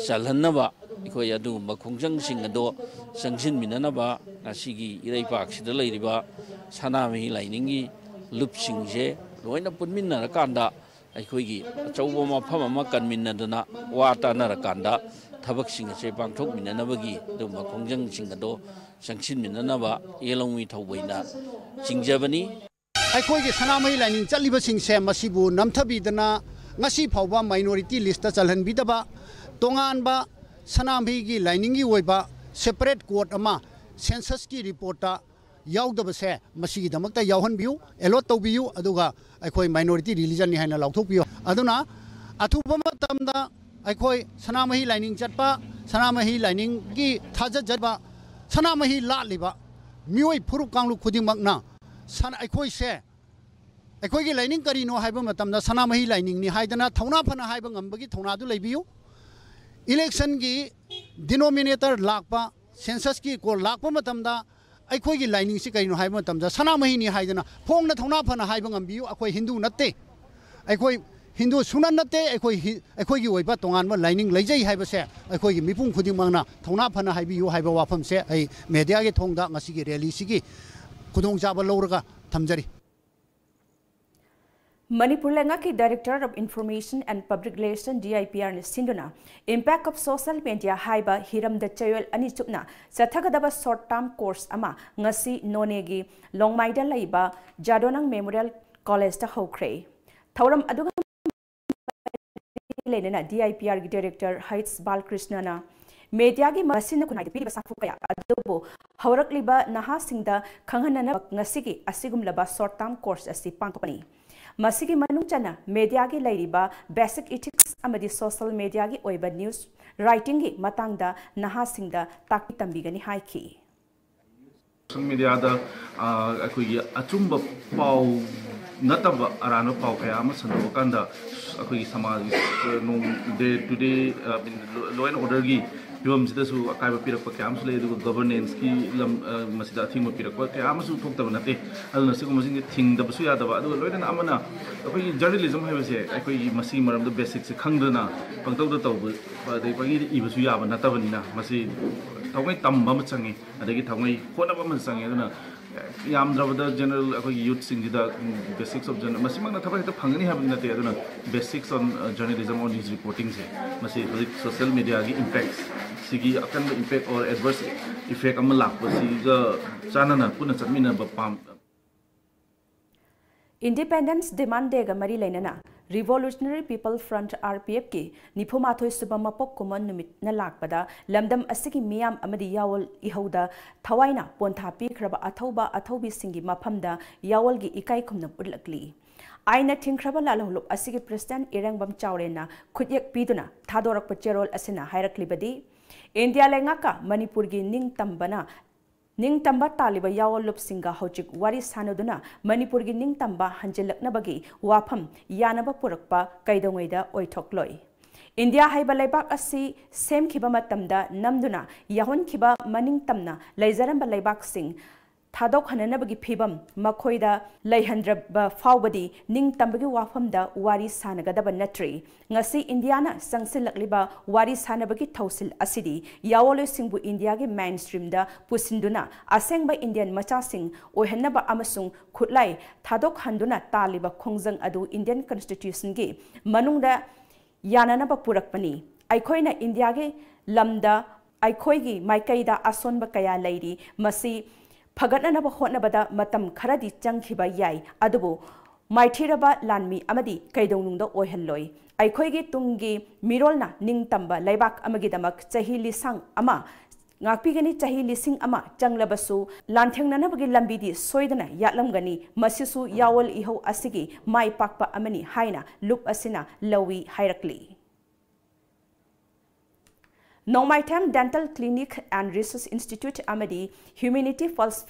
ꯆꯜꯍꯟꯅꯕ ꯑꯩꯈꯣꯏ ꯑꯗꯨꯒꯨꯝꯕ ꯈꯣꯡꯖꯪꯁꯤꯡ ꯑꯗꯣ ꯆꯪꯁꯤꯟꯃꯤꯟꯅꯅꯕ ꯉꯁꯤꯒꯤ ꯏꯔꯩꯄꯥꯛꯁꯤꯗ ꯂꯩꯔꯤꯕ ꯁꯅꯥꯃꯍꯤ ꯂꯥꯏꯅꯤꯡꯒꯤ ꯂꯨꯞꯁꯤꯡꯁꯦ ꯂꯣꯏꯅ ꯄꯨꯟꯃꯤꯟꯅꯔꯀꯥꯟꯗ ꯑꯩꯈꯣꯏꯒꯤ ꯑꯆꯧꯕ ꯃꯐꯝ ꯑꯃ ꯀꯟꯃꯤꯟꯅꯗꯨꯅ ꯋꯥ ꯇꯥꯅꯔꯀꯥꯟꯗ ꯊꯕꯛꯁꯤꯡ ꯑꯁꯦ ꯄꯥꯡꯊꯣꯛꯃꯤꯟꯅꯅꯕꯒꯤ ꯑꯗꯨꯒꯨꯝꯕ ꯈꯣꯡꯖꯪꯁꯤꯡ ꯑꯗꯣ ꯆꯪꯁꯤꯟꯃꯤꯟꯅꯅꯕ ꯌꯦꯂꯣꯡꯃꯤ ꯊꯧꯕꯩꯅ ꯆꯤꯡꯖꯕꯅꯤ꯫ ꯑꯩꯈꯣꯏꯒꯤ ꯁꯅꯥꯃꯍꯤ ꯂꯥꯏꯅꯤꯡ ꯆꯠꯂꯤꯕꯁꯤꯡꯁꯦ ꯃꯁꯤꯕꯨ ꯅꯝꯊꯕꯤꯗꯅ ꯉꯁꯤ ꯐꯥꯎꯕ minority listꯇ ꯆꯜꯍꯟꯕꯤꯗꯕ, ꯇꯣꯉꯥꯟꯕ ꯁꯅꯥꯃꯍꯤꯒꯤ ꯂꯥꯏꯅꯤꯡꯒꯤ ꯑꯣꯏꯕ separate code ꯑꯃ censusꯀꯤ reportꯇ ꯌꯥꯎꯗꯕꯁꯦ ꯃꯁꯤꯒꯤꯗꯃꯛꯇ ꯌꯥꯎꯍꯟꯕꯤꯌꯨ, allot ꯇꯧꯕꯤꯌꯨ, ꯑꯗꯨꯒ ꯑꯩꯈꯣꯏ minority religionꯅꯤ ꯍꯥꯏꯅ ꯂꯥꯎꯊꯣꯛꯄꯤꯌꯨ꯫ ꯑꯗꯨꯅ ꯑꯊꯨꯕ ꯃꯇꯝꯗ ꯑꯩꯈꯣꯏ ꯁꯅꯥꯃꯍꯤ ꯂꯥꯏꯅꯤꯡ ꯆꯠꯄ, ꯁꯅꯥꯃꯍꯤ ꯂꯥꯏꯅꯤꯡꯒꯤ ꯊꯥꯖꯖꯕ, ꯁꯅꯥꯃꯍꯤ ꯂꯥꯠꯂꯤꯕ ꯃꯤꯑꯣꯏ ꯐꯨꯔꯨꯞ ꯀꯥꯡꯂꯨꯞ ꯈꯨꯗꯤꯡꯃꯛꯅ ꯁꯅ-, ꯑꯩꯈꯣꯏꯁꯦ, ꯑꯩꯈꯣꯏꯒꯤ ꯂꯥꯏꯅꯤꯡ ꯀꯔꯤꯅꯣ ꯍꯥꯏꯕ ꯃꯇꯝꯗ ꯁꯅꯥꯃꯍꯤ ꯂꯥꯏꯅꯤꯡꯅꯤ ꯍꯥꯏꯗꯅ ꯊꯧꯅꯥ ꯐꯅ ꯍꯥꯏꯕ ꯉꯝꯕꯒꯤ ꯊꯧꯅꯥꯗꯨ ꯂꯩꯕꯤꯌꯨ꯫ Electionꯒꯤ denominator ꯂꯥꯛꯄ, censusꯀꯤ code ꯂꯥꯛꯄ ꯃꯇꯝꯗ ꯑꯩꯈꯣꯏꯒꯤ ꯂꯥꯏꯅꯤꯡꯁꯤ ꯀꯔꯤꯅꯣ ꯍꯥꯏꯕ ꯃꯇꯝꯗ ꯁꯅꯥꯃꯍꯤꯅꯤ ꯍꯥꯏꯗꯅ ꯐꯣꯡꯅ ꯊꯧꯅꯥ ꯐꯅ ꯍꯥꯏꯕ ꯉꯝꯕꯤꯌꯨ꯫ ꯑꯩꯈꯣꯏ ꯍꯤꯟꯗꯨ ꯅꯠꯇꯦ, ꯑꯩꯈꯣꯏ ꯍꯤꯟꯗꯨ ꯁꯨꯡꯅ ꯅꯠꯇꯦ, ꯑꯩꯈꯣꯏ ꯍꯤ-, ꯑꯩꯈꯣꯏꯒꯤ ꯑꯣꯏꯕ ꯇꯣꯉꯥꯟꯕ ꯂꯥꯏꯅꯤꯡ ꯂꯩꯖꯩ ꯍꯥꯏꯕꯁꯦ ꯑꯩꯈꯣꯏꯒꯤ ꯃꯤꯄꯨꯝ ꯈꯨꯗꯤꯡꯃꯛꯅ ꯊꯧꯅꯥ ꯐꯅ ꯍꯥꯏꯕꯤꯌꯨ ꯍꯥꯏꯕ ꯋꯥꯐꯝꯁꯦ ꯑꯩ mediaꯒꯤ ꯊꯣꯡꯗ ꯉꯁꯤꯒꯤ rallyꯁꯤꯒꯤ ꯈꯨꯗꯣꯡꯆꯥꯕ ꯂꯧꯔꯒ ꯊꯝꯖꯔꯤ꯫ ꯃꯅꯤꯄꯨꯔ ꯂꯩꯉꯥꯛꯀꯤ Directorate of Information and Public Relation, D I P Rꯅ ꯁꯤꯟꯗꯨꯅ Impact of Social Media ꯍꯥꯏꯕ ꯍꯤꯔꯝꯗ ꯆꯌꯣꯜ ꯑꯅꯤ ꯆꯨꯞꯅ ꯆꯠꯊꯒꯗꯕ short term course ꯑꯃ ꯉꯁꯤ ꯅꯣꯅꯦꯒꯤ ꯂꯣꯡꯃꯥꯏꯗ ꯂꯩꯕ ꯖꯥꯗꯣꯅꯪ Memorial Collegeꯇ ꯍꯧꯈ꯭ꯔꯦ꯫ ꯊꯧꯔꯝ ꯑꯗꯨꯒ ꯂꯣꯏꯅꯅ D I P Rꯒꯤ Director H ꯕꯥꯂꯀ꯭ꯔꯤꯁꯅꯅ mediaꯒꯤ ꯃꯁꯤꯡꯅ ꯈꯨꯟꯅꯥꯏꯗ ꯄꯤꯔꯤꯕ ꯁꯥꯐꯨ ꯀꯌꯥ ꯑꯗꯨꯕꯨ ꯍꯧꯔꯛꯂꯤꯕ ꯅꯍꯥꯁꯤꯡꯗ ꯈꯪꯍꯟꯅꯅꯕ ꯉꯁꯤꯒꯤ ꯑꯁꯤꯒꯨꯝꯂꯕ short term course ꯑꯁꯤ ꯄꯥꯡꯊꯣꯛꯄꯅꯤ꯫ ꯃꯁꯤꯒꯤ ꯃꯅꯨꯡ ꯆꯟꯅ mediaꯒꯤ ꯂꯩꯔꯤꯕ basic ethics ꯑꯃꯗꯤ social mediaꯒꯤ ꯑꯣꯏꯕ news writingꯒꯤ ꯃꯇꯥꯡꯗ ꯅꯍꯥꯁꯤꯡꯗ ꯇꯥꯛꯄꯤ ꯇꯝꯕꯤꯒꯅꯤ ꯍꯥꯏꯈꯤ꯫ Social mediaꯗ, ꯑ, ꯑꯩꯈꯣꯏꯒꯤ ꯑꯆꯨꯝꯕ ꯄꯥꯎ ꯅꯠꯇꯕ ꯑꯔꯥꯟꯕ ꯄꯥꯎ ꯀꯌꯥ ꯑꯃ ꯁꯟꯗꯣꯛꯑꯀꯥꯟꯗ ꯑꯩꯈꯣꯏꯒꯤ ꯁꯃꯥꯖꯒꯤ, ꯑ, ꯅꯣꯡ day to day, ꯑ, law and orderꯒꯤ ꯐꯤꯕꯝꯁꯤꯗꯁꯨ ꯑꯀꯥꯏꯕ ꯄꯤꯔꯛꯄ ꯀꯌꯥ ꯑꯃꯁꯨ ꯂꯩ, ꯑꯗꯨꯒ governanceꯀꯤ ꯂꯝ, ꯑ, ꯃꯁꯤꯗ ꯑꯊꯤꯡꯕ ꯄꯤꯔꯛꯄ ꯀꯌꯥ ꯑꯃꯁꯨ ꯊꯣꯛꯇꯕ ꯅꯠꯇꯦ꯫ ꯑꯗꯨꯅ ꯁꯤꯒꯨꯝꯕꯁꯤꯡꯁꯦ ꯊꯤꯡꯗꯕꯁꯨ ꯌꯥꯗꯕ, ꯑꯗꯨꯒ ꯂꯣꯏꯅꯅ ꯑꯃꯅ ꯑꯩꯈꯣꯏꯒꯤ journalism ꯍꯥꯏꯕꯁꯦ ꯑꯩꯈꯣꯏꯒꯤ ꯃꯁꯤꯒꯤ ꯃꯔꯝꯗ basicꯁꯦ ꯈꯪꯗꯅ ꯄꯪꯇꯧꯗ ꯇꯧꯕ, ꯑꯗꯩ ꯄꯪꯏꯗ ꯏꯕꯁꯨ ꯌꯥꯕ ꯅꯠꯇꯕꯅꯤꯅ ꯃꯁꯤ ꯊꯑꯣꯏ ꯇꯝꯕ ꯑꯃ ꯆꯪꯉꯤ, ꯑꯗꯒꯤ ꯊꯑꯣꯏ ꯍꯣꯠꯅꯕ ꯑꯃ ꯆꯪꯉꯤ꯫ ꯑꯗꯨꯅ ꯌꯥꯝꯗ꯭ꯔꯕꯗ ꯖꯦꯅꯔꯦꯜ ꯑꯩꯈꯣꯏꯒꯤ ꯌꯨꯠꯁꯤꯡꯁꯤꯗ ꯕꯦꯁꯤꯛꯁ ꯑꯣꯐ ꯖꯔꯅꯦꯜ ꯃꯁꯤꯃꯛꯅ ꯊꯕꯛ ꯍꯦꯛꯇ ꯐꯪꯒꯅꯤ ꯍꯥꯏꯕꯗꯤ ꯅꯠꯇꯦ꯫ ꯑꯗꯨꯅ ꯕꯦꯁꯤꯛꯁ ꯑꯣꯟ ꯖꯔꯅꯦꯂꯤꯖꯝ ꯑꯣꯟ ꯅ꯭ꯌꯨꯁ ꯔꯤꯄꯣꯔꯇꯤꯡꯁꯦ ꯃꯁꯤ ꯍꯧꯖꯤꯛ ꯁꯣꯁꯤꯌꯦꯜ ꯃꯦꯗꯤꯌꯥꯒꯤ ꯏꯝꯄꯦꯛꯁ ꯁꯤꯒꯤ ꯑꯀꯟꯕ ꯏꯝꯄꯦꯛ ꯑꯣꯔ ꯑꯦꯗꯚꯔꯁ ꯏꯐꯦꯛ ꯑꯃ ꯂꯥꯛꯄꯁꯤꯒ ꯆꯥꯟꯅꯅ ꯄꯨꯟꯅ ꯆꯠꯃꯤꯟꯅꯕ ꯄꯥꯝ Independence Demand Dayꯒ ꯃꯔꯤ ꯂꯩꯅꯅ Revolutionary People Front, RPFꯀꯤ ꯅꯤꯐꯨꯃꯥꯊꯣꯏ ꯁꯨꯕ ꯃꯄꯣꯛ ꯀꯨꯝꯑꯣꯟ ꯅꯨꯃꯤꯠꯅ ꯂꯥꯛꯄꯗ ꯂꯝꯗꯝ ꯑꯁꯤꯒꯤ ꯃꯤꯌꯥꯝ ꯑꯃꯗꯤ ꯌꯥꯑꯣꯜ ꯏꯍꯧꯗ ꯊꯋꯥꯏꯅ ꯄꯣꯟꯊꯥ ꯄꯤꯈ꯭ꯔꯕ ꯑꯊꯧꯕ ꯑꯊꯧꯕꯤꯁꯤꯡꯒꯤ ꯃꯐꯝꯗ ꯌꯥꯑꯣꯜꯒꯤ ꯏꯀꯥꯏ ꯈꯨꯝꯅꯕ ꯎꯠꯂꯛꯂꯤ꯫ ꯑꯥꯏꯟꯅ ꯊꯤꯡꯈ꯭ꯔꯕ ꯂꯥꯜꯍꯧꯂꯨꯞ ꯑꯁꯤꯒꯤ president ꯏꯔꯦꯡꯕꯝ ꯆꯥꯎꯔꯦꯟꯅ ꯈꯨꯠꯌꯦꯛ ꯄꯤꯗꯨꯅ ꯊꯥꯗꯣꯔꯛꯄ ꯆꯦꯔꯣꯜ ꯑꯁꯤꯅ ꯍꯥꯏꯔꯛꯂꯤꯕꯗꯤ, ꯏꯟꯗꯤꯌꯥ ꯂꯩꯉꯥꯛꯀ ꯃꯅꯤꯄꯨꯔꯒꯤ ꯅꯤꯡꯇꯝꯕꯅ ꯅꯤꯡꯇꯝꯕ ꯇꯥꯜꯂꯤꯕ ꯌꯥꯑꯣꯜ ꯂꯨꯞꯁꯤꯡꯒ ꯍꯧꯖꯤꯛ ꯋꯥꯔꯤ ꯁꯥꯅꯗꯨꯅ ꯃꯅꯤꯄꯨꯔꯒꯤ ꯅꯤꯡꯇꯝꯕ ꯍꯟꯖꯤꯜꯂꯛꯅꯕꯒꯤ ꯋꯥꯐꯝ ꯌꯥꯅꯕ ꯄꯨꯔꯛꯄ ꯀꯩꯗꯧꯉꯩꯗ ꯑꯣꯏꯊꯣꯛꯂꯣꯏ꯫ ꯏꯟꯗꯤꯌꯥ ꯍꯥꯏꯕ ꯂꯩꯕꯥꯛ ꯑꯁꯤ ꯁꯦꯝꯈꯤꯕ ꯃꯇꯝꯗ ꯅꯝꯗꯨꯅ ꯌꯥꯍꯟꯈꯤꯕ ꯃꯅꯤꯡ ꯇꯝꯅ ꯂꯩꯖꯔꯝꯕ ꯂꯩꯕꯥꯛꯁꯤꯡ ꯊꯥꯗꯣꯛꯍꯟꯅꯅꯕꯒꯤ ꯐꯤꯚꯝ ꯃꯈꯣꯏꯗ ꯂꯩꯍꯟꯗ꯭ꯔꯕ ꯐꯥꯎꯕꯗꯤ ꯅꯤꯡꯇꯝꯕꯒꯤ ꯋꯥꯐꯝꯗ ꯋꯥꯔꯤ ꯁꯥꯅꯒꯗꯕ ꯅꯠꯇ꯭ꯔꯤ꯫ ꯉꯁꯤ ꯏꯟꯗꯤꯌꯥꯅ ꯆꯪꯁꯤꯜꯂꯛꯂꯤꯕ ꯋꯥꯔꯤ ꯁꯥꯅꯕꯒꯤ ꯊꯧꯁꯤꯜ ꯑꯁꯤꯗꯤ ꯌꯥꯑꯣꯜꯂꯣꯏꯁꯤꯡꯕꯨ ꯏꯟꯗꯤꯌꯥꯒꯤ mainstreamꯗ ꯄꯨꯁꯤꯟꯗꯨꯅ ꯑꯁꯦꯡꯕ ꯏꯟꯗꯤꯌꯟ ꯃꯆꯥꯁꯤꯡ ꯑꯣꯏꯍꯟꯅꯕ ꯑꯃꯁꯨꯡ ꯈꯨꯠꯂꯥꯏ ꯊꯥꯗꯣꯛꯍꯟꯗꯨꯅ ꯇꯥꯜꯂꯤꯕ ꯈꯣꯡꯖꯪ ꯑꯗꯨ ꯏꯟꯗꯤꯌꯟ constitutionꯒꯤ ꯃꯅꯨꯡꯗ ꯌꯥꯅꯅꯕ ꯄꯨꯔꯛꯄꯅꯤ꯫ ꯑꯩꯈꯣꯏꯅ ꯏꯟꯗꯤꯌꯥꯒꯤ ꯂꯝꯗ ꯑꯩꯈꯣꯏꯒꯤ ꯃꯥꯏꯀꯩꯗ ꯑꯁꯣꯟꯕ ꯀꯌꯥ ꯂꯩꯔꯤ꯫ ꯃꯁꯤ ꯐꯒꯠꯅꯅꯕ ꯍꯣꯠꯅꯕꯗ ꯃꯇꯝ ꯈꯔꯗꯤ ꯆꯪꯈꯤꯕ ꯌꯥꯏ, ꯑꯗꯨꯕꯨ ꯃꯥꯏꯊꯤꯔꯕ ꯂꯥꯟꯃꯤ ꯑꯃꯗꯤ ꯀꯩꯗꯧꯅꯨꯡꯗ ꯑꯣꯏꯍꯜꯂꯣꯏ꯫ ꯑꯩꯈꯣꯏꯒꯤ ꯇꯨꯡꯒꯤ ꯃꯤꯔꯣꯜꯅ ꯅꯤꯡꯇꯝꯕ ꯂꯩꯕꯥꯛ ꯑꯃꯒꯤꯗꯃꯛ ꯆꯍꯤ ꯂꯤꯁꯥꯡ ꯑꯃ ꯉꯥꯛꯄꯤꯒꯅꯤ꯫ ꯆꯍꯤ ꯂꯤꯁꯤꯡ ꯑꯃ ꯆꯪꯂꯕꯁꯨ ꯂꯥꯟꯊꯦꯡꯅꯅꯕꯒꯤ ꯂꯝꯕꯤꯗꯤ ꯁꯣꯏꯗꯅ ꯌꯥꯠꯂꯝꯒꯅꯤ꯫ ꯃꯁꯤꯁꯨ ꯌꯥꯑꯣꯜ ꯏꯍꯧ ꯑꯁꯤꯒꯤ ꯃꯥꯏ ꯄꯥꯛꯄ ꯑꯃꯅꯤ ꯍꯥꯏꯅ ꯂꯨꯞ ꯑꯁꯤꯅ ꯂꯧꯏ ꯍꯥꯏꯔꯛꯂꯤ꯫ ꯅꯣꯡꯃꯥꯏꯊꯦꯝ Dental Clinic and Research Institute ꯑꯃꯗꯤ Humanity Pulse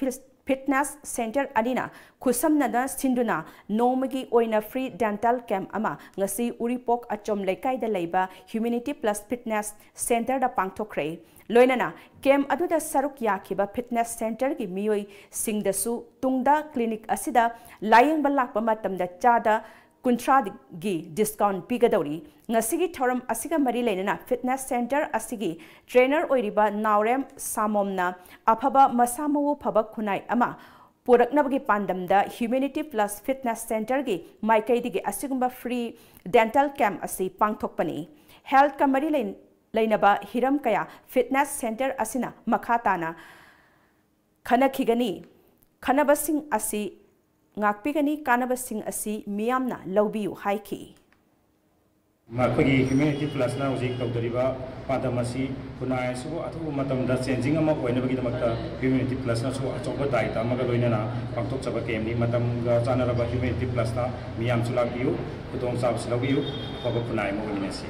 Fitness Center ꯑꯅꯤꯅ ꯈꯨꯠꯁꯝꯅꯅ ꯁꯤꯟꯗꯨꯅ ꯅꯣꯡꯃꯒꯤ ꯑꯣꯏꯅ free dental camp ꯑꯃ ꯉꯁꯤ ꯎꯔꯤꯄꯣꯛ ꯑꯆꯣꯝ ꯂꯩꯀꯥꯏꯗ ꯂꯩꯕ Humanity Plus Fitness Centerꯗ ꯄꯥꯡꯊꯣꯛꯈ꯭ꯔꯦ꯫ ꯂꯣꯏꯅꯅ camp ꯑꯗꯨꯗ ꯁꯔꯨꯛ ꯌꯥꯈꯤꯕ fitness centerꯒꯤ ꯃꯤꯑꯣꯏꯁꯤꯡꯗꯁꯨ ꯇꯨꯡꯗ clinic ꯑꯁꯤꯗ ꯂꯥꯌꯦꯡꯕ ꯂꯥꯛꯄ ꯃꯇꯝꯗ ꯆꯥꯗ ꯀꯨꯟꯊ꯭ꯔꯥꯒꯤ ꯗꯤꯁꯀꯥꯎꯟ ꯄꯤꯒꯗꯧꯔꯤ꯫ ꯉꯁꯤꯒꯤ ꯊꯧꯔꯝ ꯑꯁꯤꯒ ꯃꯔꯤ ꯂꯩꯅꯅ ꯐꯤꯠꯅꯦꯁ ꯁꯦꯟꯇꯔ ꯑꯁꯤꯒꯤ ꯇ꯭ꯔꯦꯅꯔ ꯑꯣꯏꯔꯤꯕ ꯅꯥꯎꯔꯦꯝ ꯁꯥꯃꯣꯝꯅ ꯑꯐꯕ ꯃꯁꯥ ꯃꯎ ꯐꯕ ꯈꯨꯟꯅꯥꯏ ꯑꯃ ꯄꯨꯔꯛꯅꯕꯒꯤ ꯄꯥꯟꯗꯝꯗ ꯍ꯭ꯌꯨꯃꯦꯅꯤꯇꯤ ꯄ꯭ꯂꯁ ꯐꯤꯠꯅꯦꯁ ꯁꯦꯟꯇꯔꯒꯤ ꯃꯥꯏꯀꯩꯗꯒꯤ ꯑꯁꯤꯒꯨꯝꯕ ꯐ꯭ꯔꯤ ꯗꯦꯟꯇꯦꯜ ꯀꯦꯝꯞ ꯑꯁꯤ ꯄꯥꯡꯊꯣꯛꯄꯅꯤ꯫ ꯍꯦꯜꯊꯀ ꯃꯔꯤ ꯂꯩ-, ꯂꯩꯅꯕ ꯍꯤꯔꯝ ꯀꯌꯥ ꯐꯤꯠꯅꯦꯁ ꯁꯦꯟꯇꯔ ꯑꯁꯤꯅ ꯃꯈꯥ ꯇꯥꯅ ꯈꯟꯅꯈꯤꯒꯅꯤ꯫ ꯈꯟꯅꯕꯁꯤꯡ ꯑꯁꯤ ꯉꯥꯛꯄꯤꯒꯅꯤ, ꯀꯥꯟꯅꯕꯁꯤꯡ ꯑꯁꯤ ꯃꯤꯌꯥꯝꯅ ꯂꯧꯕꯤꯌꯨ ꯍꯥꯏꯈꯤ꯫ ꯑꯩꯈꯣꯏꯒꯤ ꯍ꯭ꯌꯨꯃꯦꯅꯤꯇꯤ ꯄ꯭ꯂꯁꯅ ꯍꯧꯖꯤꯛ ꯇꯧꯗꯣꯔꯤꯕ ꯄꯥꯟꯗꯝ ꯑꯁꯤ ꯈꯨꯟꯅꯥꯏ ꯑꯁꯤꯕꯨ ꯑꯊꯨꯕ ꯃꯇꯝꯗ ꯆꯦꯟꯖꯤꯡ ꯑꯃ ꯑꯣꯏꯅꯕꯒꯤꯗꯃꯛꯇ ꯍ꯭ꯌꯨꯃꯦꯅꯤꯇꯤ ꯄ꯭ꯂꯁꯅꯁꯨ ꯑꯆꯧꯕ ꯗꯥꯏꯇ ꯑꯃꯒ ꯂꯣꯏꯅꯅ ꯄꯥꯡꯊꯣꯛꯆꯕ ꯀꯦꯝꯅꯤ꯫ ꯃꯇꯝꯒ ꯆꯥꯟꯅꯔꯕ ꯍ꯭ꯌꯨꯃꯦꯅꯤꯇꯤ ꯄ꯭ꯂꯁꯅ ꯃꯤꯌꯥꯝꯁꯨ ꯂꯥꯛꯄꯤꯌꯨ, ꯈꯨꯗꯣꯡꯆꯥꯕꯁꯨ ꯂꯧꯕꯤꯌꯨ, ꯑꯐꯕ ꯈꯨꯟꯅꯥꯏ ꯑꯃ ꯑꯣꯏꯃꯤꯟꯅꯁꯤ꯫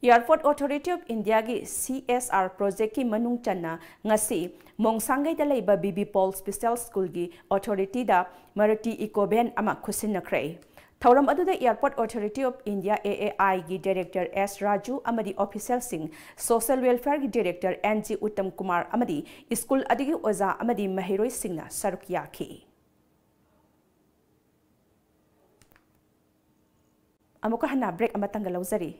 Airport Authority of Indiaꯒꯤ C S R projectꯀꯤ ꯃꯅꯨꯡ ꯆꯟꯅ ꯉꯁꯤ ꯃꯣꯡꯁꯥꯡꯒꯩꯗ ꯂꯩꯕ B B Paul Special Schoolꯒꯤ authorityꯗ Maruti Eeco van ꯑꯃ ꯈꯨꯠꯁꯤꯟꯅꯈ꯭ꯔꯦ꯫ ꯊꯧꯔꯝ ꯑꯗꯨꯗ Airport Authority of India, A A Iꯒꯤ director S Raju ꯑꯃꯗꯤ officialꯁꯤꯡ, social welfareꯒꯤ director N G Uttam Kumar ꯑꯃꯗꯤ school ꯑꯗꯨꯒꯤ ꯑꯣꯖꯥ ꯑꯃꯗꯤ ꯃꯍꯩꯔꯣꯏꯁꯤꯡꯅ ꯁꯔꯨꯛ ꯌꯥꯈꯤ꯫ ꯑꯃꯨꯛꯀ ꯍꯟꯅ break ꯑꯃꯇꯪꯒ ꯂꯧꯖꯔꯤ꯫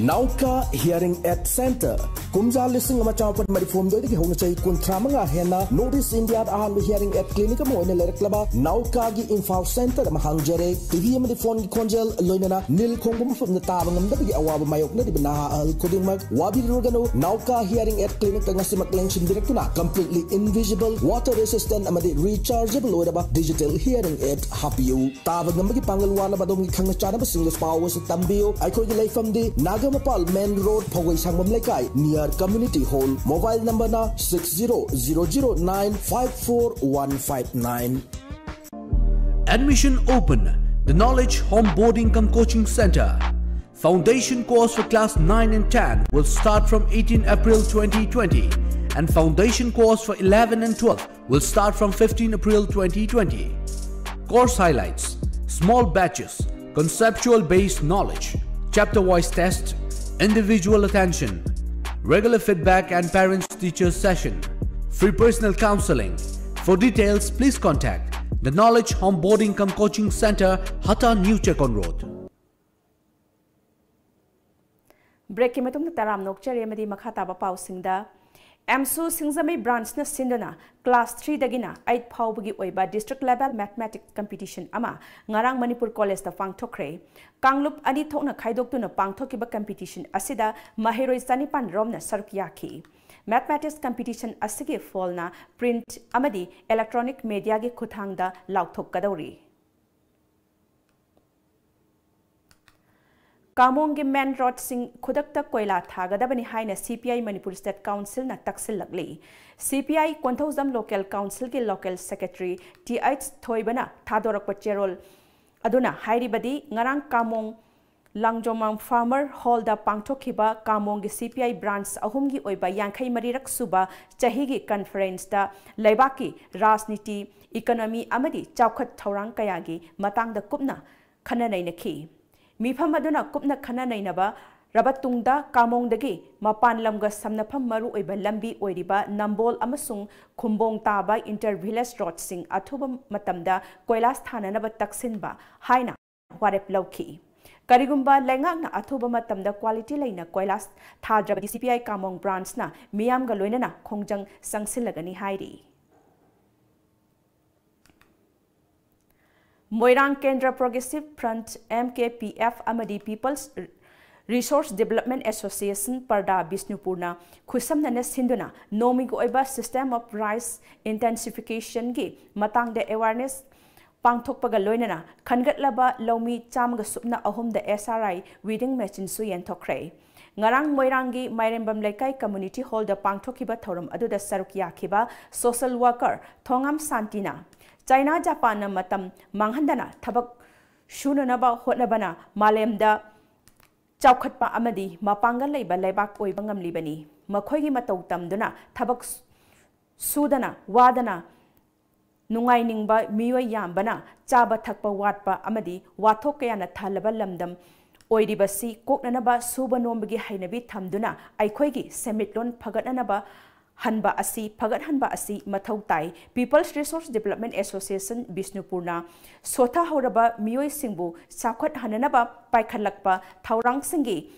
ꯅꯥꯎꯀꯥ ꯍꯤꯌꯔꯤꯡ ꯑꯦꯗ ꯁꯦꯟꯇꯔ꯫ ꯀꯨꯝꯖꯥ ꯂꯤꯁꯤꯡ ꯑꯃ ꯆꯥꯃꯥꯄꯟ ꯃꯔꯤꯐꯨ ꯍꯨꯝꯗꯣꯏꯗꯒꯤ ꯍꯧꯅ ꯆꯍꯤ ꯀꯨꯟꯊ꯭ꯔꯥ ꯃꯉꯥ ꯍꯦꯟꯅ North East Indiaꯗ ꯑꯍꯥꯟꯕ hearing aid clinic ꯑꯃ ꯑꯣꯏꯅ ꯂꯩꯔꯛꯂꯕ ꯅꯥꯎꯀꯥꯒꯤ ꯏꯝꯐꯥꯜ ꯁꯦꯟꯇꯔ ꯑꯃ ꯍꯥꯡꯖꯔꯦ꯫ ꯇꯤꯚꯤ ꯑꯃꯗꯤ ꯐꯣꯟꯒꯤ ꯈꯣꯟꯖꯦꯜ, ꯂꯣꯏꯅꯅ ꯅꯤꯜ ꯈꯣꯡꯕ ꯃꯐꯝꯗ ꯇꯥꯕ ꯉꯝꯗꯕꯒꯤ ꯑꯋꯥꯕ ꯃꯥꯌꯣꯛꯅꯔꯤꯕ ꯅꯍꯥ ꯑꯍꯜ ꯈꯨꯗꯤꯡꯃꯛ ꯋꯥꯕꯤꯔꯨꯔꯒꯅꯨ꯫ ꯅꯥꯎꯀꯥ ꯍꯤꯌꯔꯤꯡ ꯑꯦꯗ ꯀ꯭ꯂꯤꯅꯤꯛꯇ ꯉꯁꯤꯃꯛ ꯂꯦꯡꯁꯤꯟꯕꯤꯔꯛꯇꯨꯅ completely invisible, water resistant ꯑꯃꯗꯤ rechargeable ꯑꯣꯏꯔꯕ digital hearing aid ꯍꯥꯞꯄꯤꯌꯨ꯫ ꯇꯥꯕ ꯉꯝꯕꯒꯤ ꯄꯥꯡꯒꯜ ꯋꯥꯠꯂꯕ ꯑꯗꯣꯝꯒꯤ ꯈꯪꯅ ꯆꯥꯟꯅꯕꯁꯤꯡꯒ ꯄꯥꯎ ꯑꯁꯤ ꯇꯝꯕꯤꯌꯨ꯫ ꯑꯩꯈꯣꯏꯒꯤ ꯂꯩꯐꯝꯗꯤ ꯅꯥꯒꯥꯃꯄꯥꯜ main road, ꯐꯧꯒꯩ ꯁꯪꯕꯝ ꯂꯩꯀꯥꯏ, near community hall꯫ Mobile numberꯅ six zero zero zero nine five four one five nine꯫ Admission open. The Knowledge Home Boarding cum Coaching Center. Foundation course for class nine and ten will start from eighteen April twenty twenty, and foundation course for eleven and twelve will start from fifteen April twenty twenty. Course highlights: small batches, conceptual based knowledge, chapter wise test, individual attention, regular feedback and parents teachers session, free personal counseling. For details, please contact The Knowledge Onboarding cum Coaching Center, Hata New Chekon Road. ꯕ꯭ꯔꯦꯛꯀꯤ ꯃꯇꯨꯡꯗ ꯇꯔꯥꯝꯅ ꯑꯣꯛꯆꯔꯤ ꯑꯃꯗꯤ ꯃꯈꯥ ꯇꯥꯕ ꯄꯥꯎꯁꯤꯡꯗ, ꯑꯦꯝꯁꯨ ꯁꯤꯡꯖꯃꯩ ꯕ꯭ꯔꯥꯟꯁꯅ ꯁꯤꯟꯗꯨꯅ class ꯊ꯭ꯔꯤꯗꯒꯤꯅ eight ꯐꯥꯎꯕꯒꯤ ꯑꯣꯏꯕ district level mathematics competition ꯑꯃ ꯉꯔꯥꯡ ꯃꯅꯤꯄꯨꯔ ꯀꯣꯂꯦꯖꯇ ꯄꯥꯡꯊꯣꯛꯈ꯭ꯔꯦ꯫ ꯀꯥꯡꯂꯨꯞ ꯑꯅꯤ ꯊꯣꯛꯅ ꯈꯥꯏꯗꯣꯛꯇꯨꯅ ꯄꯥꯡꯊꯣꯛꯈꯤꯕ ꯀꯝꯄꯤꯇꯤꯁꯟ ꯑꯁꯤꯗ ꯃꯍꯩꯔꯣꯏ ꯆꯅꯤꯄꯥꯟ ꯔꯣꯝꯅ ꯁꯔꯨꯛ ꯌꯥꯈꯤ꯫ ꯃꯦꯊꯃꯦꯇꯤꯛꯁ ꯀꯝꯄꯤꯇꯤꯁꯟ ꯑꯁꯤꯒꯤ ꯐꯣꯜꯅ ꯄ꯭ꯔꯤꯟꯠ ꯑꯃꯗꯤ ꯏꯂꯦꯛꯇ꯭ꯔꯣꯅꯤꯛ ꯃꯦꯗꯤꯌꯥꯒꯤ ꯈꯨꯠꯊꯥꯡꯗ ꯂꯥꯎꯊꯣꯛꯀꯗꯧꯔꯤ꯫ ꯀꯥꯃꯣꯡꯒꯤ ꯃꯦꯟ ꯔꯣꯗꯁꯤꯡ ꯈꯨꯗꯛꯇ ꯀꯣꯏꯂꯥ ꯊꯥꯒꯗꯕꯅꯤ ꯍꯥꯏꯅ ꯁꯤ ꯄꯤ ꯑꯥꯏ ꯃꯅꯤꯄꯨꯔ ꯁ꯭ꯇꯦꯠ ꯀꯥꯎꯟꯁꯤꯜꯅ ꯇꯛꯁꯤꯜꯂꯛꯂꯤ꯫ ꯁꯤ ꯄꯤ ꯑꯥꯏ ꯀꯣꯟꯊꯧꯖꯝ ꯂꯣꯀꯦꯜ ꯀꯥꯎꯟꯁꯤꯜꯒꯤ ꯂꯣꯀꯦꯜ ꯁꯦꯀ꯭ꯔꯦꯇꯔꯤ ꯇꯤ ꯑꯩꯆ ꯊꯣꯏꯕꯅ ꯊꯥꯗꯣꯔꯛꯄ ꯆꯦꯔꯣꯜ ꯑꯗꯨꯅ ꯍꯥꯏꯔꯤꯕꯗꯤ, ꯉꯔꯥꯡ ꯀꯥꯃꯣꯡ ꯂꯥꯡꯖꯣꯃꯥꯝ ꯐꯥꯔꯃꯔ ꯍꯣꯜꯗ ꯄꯥꯡꯊꯣꯛꯈꯤꯕ ꯀꯥꯃꯣꯡꯒꯤ ꯁꯤ ꯄꯤ ꯑꯥꯏ ꯕ꯭ꯔꯥꯟꯆ ꯑꯍꯨꯝꯒꯤ ꯑꯣꯏꯕ ꯌꯥꯡꯈꯩ ꯃꯔꯤꯔꯛ ꯁꯨꯕ ꯆꯍꯤꯒꯤ ꯀꯟꯐꯔꯦꯟꯁꯇ ꯂꯩꯕꯥꯛꯀꯤ ꯔꯥꯖꯅꯤꯇꯤ, ꯏꯀꯣꯅꯣꯃꯤ ꯑꯃꯗꯤ ꯆꯥꯎꯈꯠ ꯊꯧꯔꯥꯡ ꯀꯌꯥꯒꯤ ꯃꯇꯥꯡꯗ ꯀꯨꯞꯅ ꯈꯟꯅ ꯅꯩꯅꯈꯤ꯫ ꯃꯤꯐꯝ ꯑꯗꯨꯅ ꯀꯨꯞꯅ ꯈꯟꯅ ꯅꯩꯅꯕ ꯔꯕ ꯇꯨꯡꯗ ꯀꯥꯃꯣꯡꯗꯒꯤ ꯃꯄꯥꯟ ꯂꯝꯒ ꯁꯝꯅꯐꯝ ꯃꯔꯨ ꯑꯣꯏꯕ ꯂꯝꯕꯤ ꯑꯣꯏꯔꯤꯕ ꯅꯝꯕꯣꯜ ꯑꯃꯁꯨꯡ ꯈꯨꯝꯕꯣꯡ ꯇꯥꯕ ꯏꯟꯇꯔ ꯚꯤꯂꯦꯖ ꯔꯣꯗꯁꯤꯡ ꯑꯊꯨꯕ ꯃꯇꯝꯗ ꯀꯣꯏꯂꯥꯁ ꯊꯥꯅꯅꯕ ꯇꯛꯁꯤꯟꯕ ꯍꯥꯏꯅ ꯋꯥꯔꯦꯞ ꯂꯧꯈꯤ꯫ ꯀꯔꯤꯒꯨꯝꯕ ꯂꯩꯉꯥꯛꯅ ꯑꯊꯨꯕ ꯃꯇꯝꯗ ꯀ꯭ꯋꯥꯂꯤꯇꯤ ꯂꯩꯅ ꯀꯣꯏꯂꯥꯁ ꯊꯥꯗ꯭ꯔꯕꯗꯤ ꯁꯤ ꯄꯤ ꯑꯥꯏ ꯀꯥꯃꯣꯡ ꯕ꯭ꯔꯥꯟꯆꯅ ꯃꯤꯌꯥꯝꯒ ꯂꯣꯏꯅꯅ ꯈꯣꯡꯖꯪ ꯆꯪꯁꯤꯜꯂꯒꯅꯤ ꯍꯥꯏꯔꯤ꯫ ꯃꯣꯏꯔꯥꯡ ꯀꯦꯟꯗ꯭ꯔ progressive front, M K P F, ꯑꯃꯗꯤ ꯄꯤꯄꯜꯁ ꯔꯤꯁꯣꯔꯁ ꯗꯤꯕꯦꯂꯞꯃꯦꯟꯠ ꯑꯦꯁꯣꯁꯤꯌꯦꯁꯟ, ꯄꯔꯗꯥ, ꯕꯤꯁꯅꯨꯄꯨꯔꯅ ꯈꯨꯠꯁꯝꯅꯅ ꯁꯤꯟꯗꯨꯅ ꯅꯣꯡꯃꯒꯤ ꯑꯣꯏꯕ ꯁꯤꯁꯇꯦꯝ ꯑꯣꯐ ꯔꯥꯏꯁ ꯏꯟꯇꯦꯟꯁꯤꯐꯤꯀꯦꯁꯟꯒꯤ ꯃꯇꯥꯡꯗ ꯑꯦꯋꯥꯔꯅꯦꯁ ꯄꯥꯡꯊꯣꯛꯄꯒ ꯂꯣꯏꯅꯅ ꯈꯟꯒꯠꯂꯕ ꯂꯧꯃꯤ ꯆꯥꯝꯃꯒ ꯁꯨꯞꯅ ꯑꯍꯨꯝꯗ ꯑꯦꯁ ꯑꯥꯔ ꯑꯥꯏ ꯋꯤꯗꯤꯡ ꯃꯦꯆꯤꯟꯁꯨ ꯌꯦꯟꯊꯣꯛꯈ꯭ꯔꯦ꯫ ꯉꯔꯥꯡ ꯃꯣꯏꯔꯥꯡꯒꯤ ꯃꯥꯏꯔꯦꯝꯕꯝ ꯂꯩꯀꯥꯏ ꯀꯝꯃ꯭ꯌꯨꯅꯤꯇꯤ ꯍꯣꯜꯗ ꯄꯥꯡꯊꯣꯛꯈꯤꯕ ꯊꯧꯔꯝ ꯑꯗꯨꯗ ꯁꯔꯨꯛ ꯌꯥꯈꯤꯕ ꯁꯣꯁꯦꯜ ꯋꯥꯔꯀꯔ ꯊꯣꯉꯥꯝ ꯁꯥꯟꯇꯤꯅ ꯆꯥꯏꯅꯥ ꯖꯄꯥꯟꯅ ꯃꯇꯝ ꯃꯥꯡꯍꯟꯗꯅ ꯊꯕꯛ ꯁꯨꯅꯅꯕ ꯍꯣꯠꯅꯕꯅ ꯃꯥꯂꯦꯝꯗ ꯆꯥꯎꯈꯠꯄ ꯑꯃꯗꯤ ꯃꯄꯥꯡꯒꯜ ꯂꯩꯕ ꯂꯩꯕꯥꯛ ꯑꯣꯏꯕ ꯉꯝꯂꯤꯕꯅꯤ꯫ ꯃꯈꯣꯏꯒꯤ ꯃꯇꯧ ꯇꯝꯗꯨꯅ ꯊꯕꯛ ꯁꯨꯗꯅ ꯋꯥꯗꯅ ꯅꯨꯡꯉꯥꯏꯅꯤꯡꯕ ꯃꯤꯑꯣꯏ ꯌꯥꯝꯕꯅ ꯆꯥꯕ ꯊꯛꯄ ꯋꯥꯠꯄ ꯑꯃꯗꯤ ꯋꯥꯊꯣꯛ ꯀꯌꯥꯅ ꯊꯜꯂꯕ ꯂꯝꯗꯝ ꯑꯣꯏꯔꯤꯕꯁꯤ ꯀꯣꯛꯅꯅꯕ ꯁꯨꯕ ꯅꯣꯝꯕꯒꯤ ꯍꯩꯅꯕꯤ ꯊꯝꯗꯨꯅ ꯑꯩꯈꯣꯏꯒꯤ ꯁꯦꯟꯃꯤꯠꯂꯣꯟ ꯐꯒꯠꯅꯅꯕ ꯍꯟꯕ ꯑꯁꯤ ꯐꯒꯠꯍꯟꯕ ꯑꯁꯤ ꯃꯊꯧ ꯇꯥꯏ꯫ People's Resource Development Association ꯕꯤꯁꯅꯨꯄꯨꯔꯅ ꯁꯣꯊꯍꯧꯔꯕ ꯃꯤꯑꯣꯏꯁꯤꯡꯕꯨ ꯆꯥꯎꯈꯠꯍꯟꯅꯅꯕ ꯄꯥꯏꯈꯠꯂꯛꯄ ꯊꯧꯔꯥꯡꯁꯤꯡꯒꯤ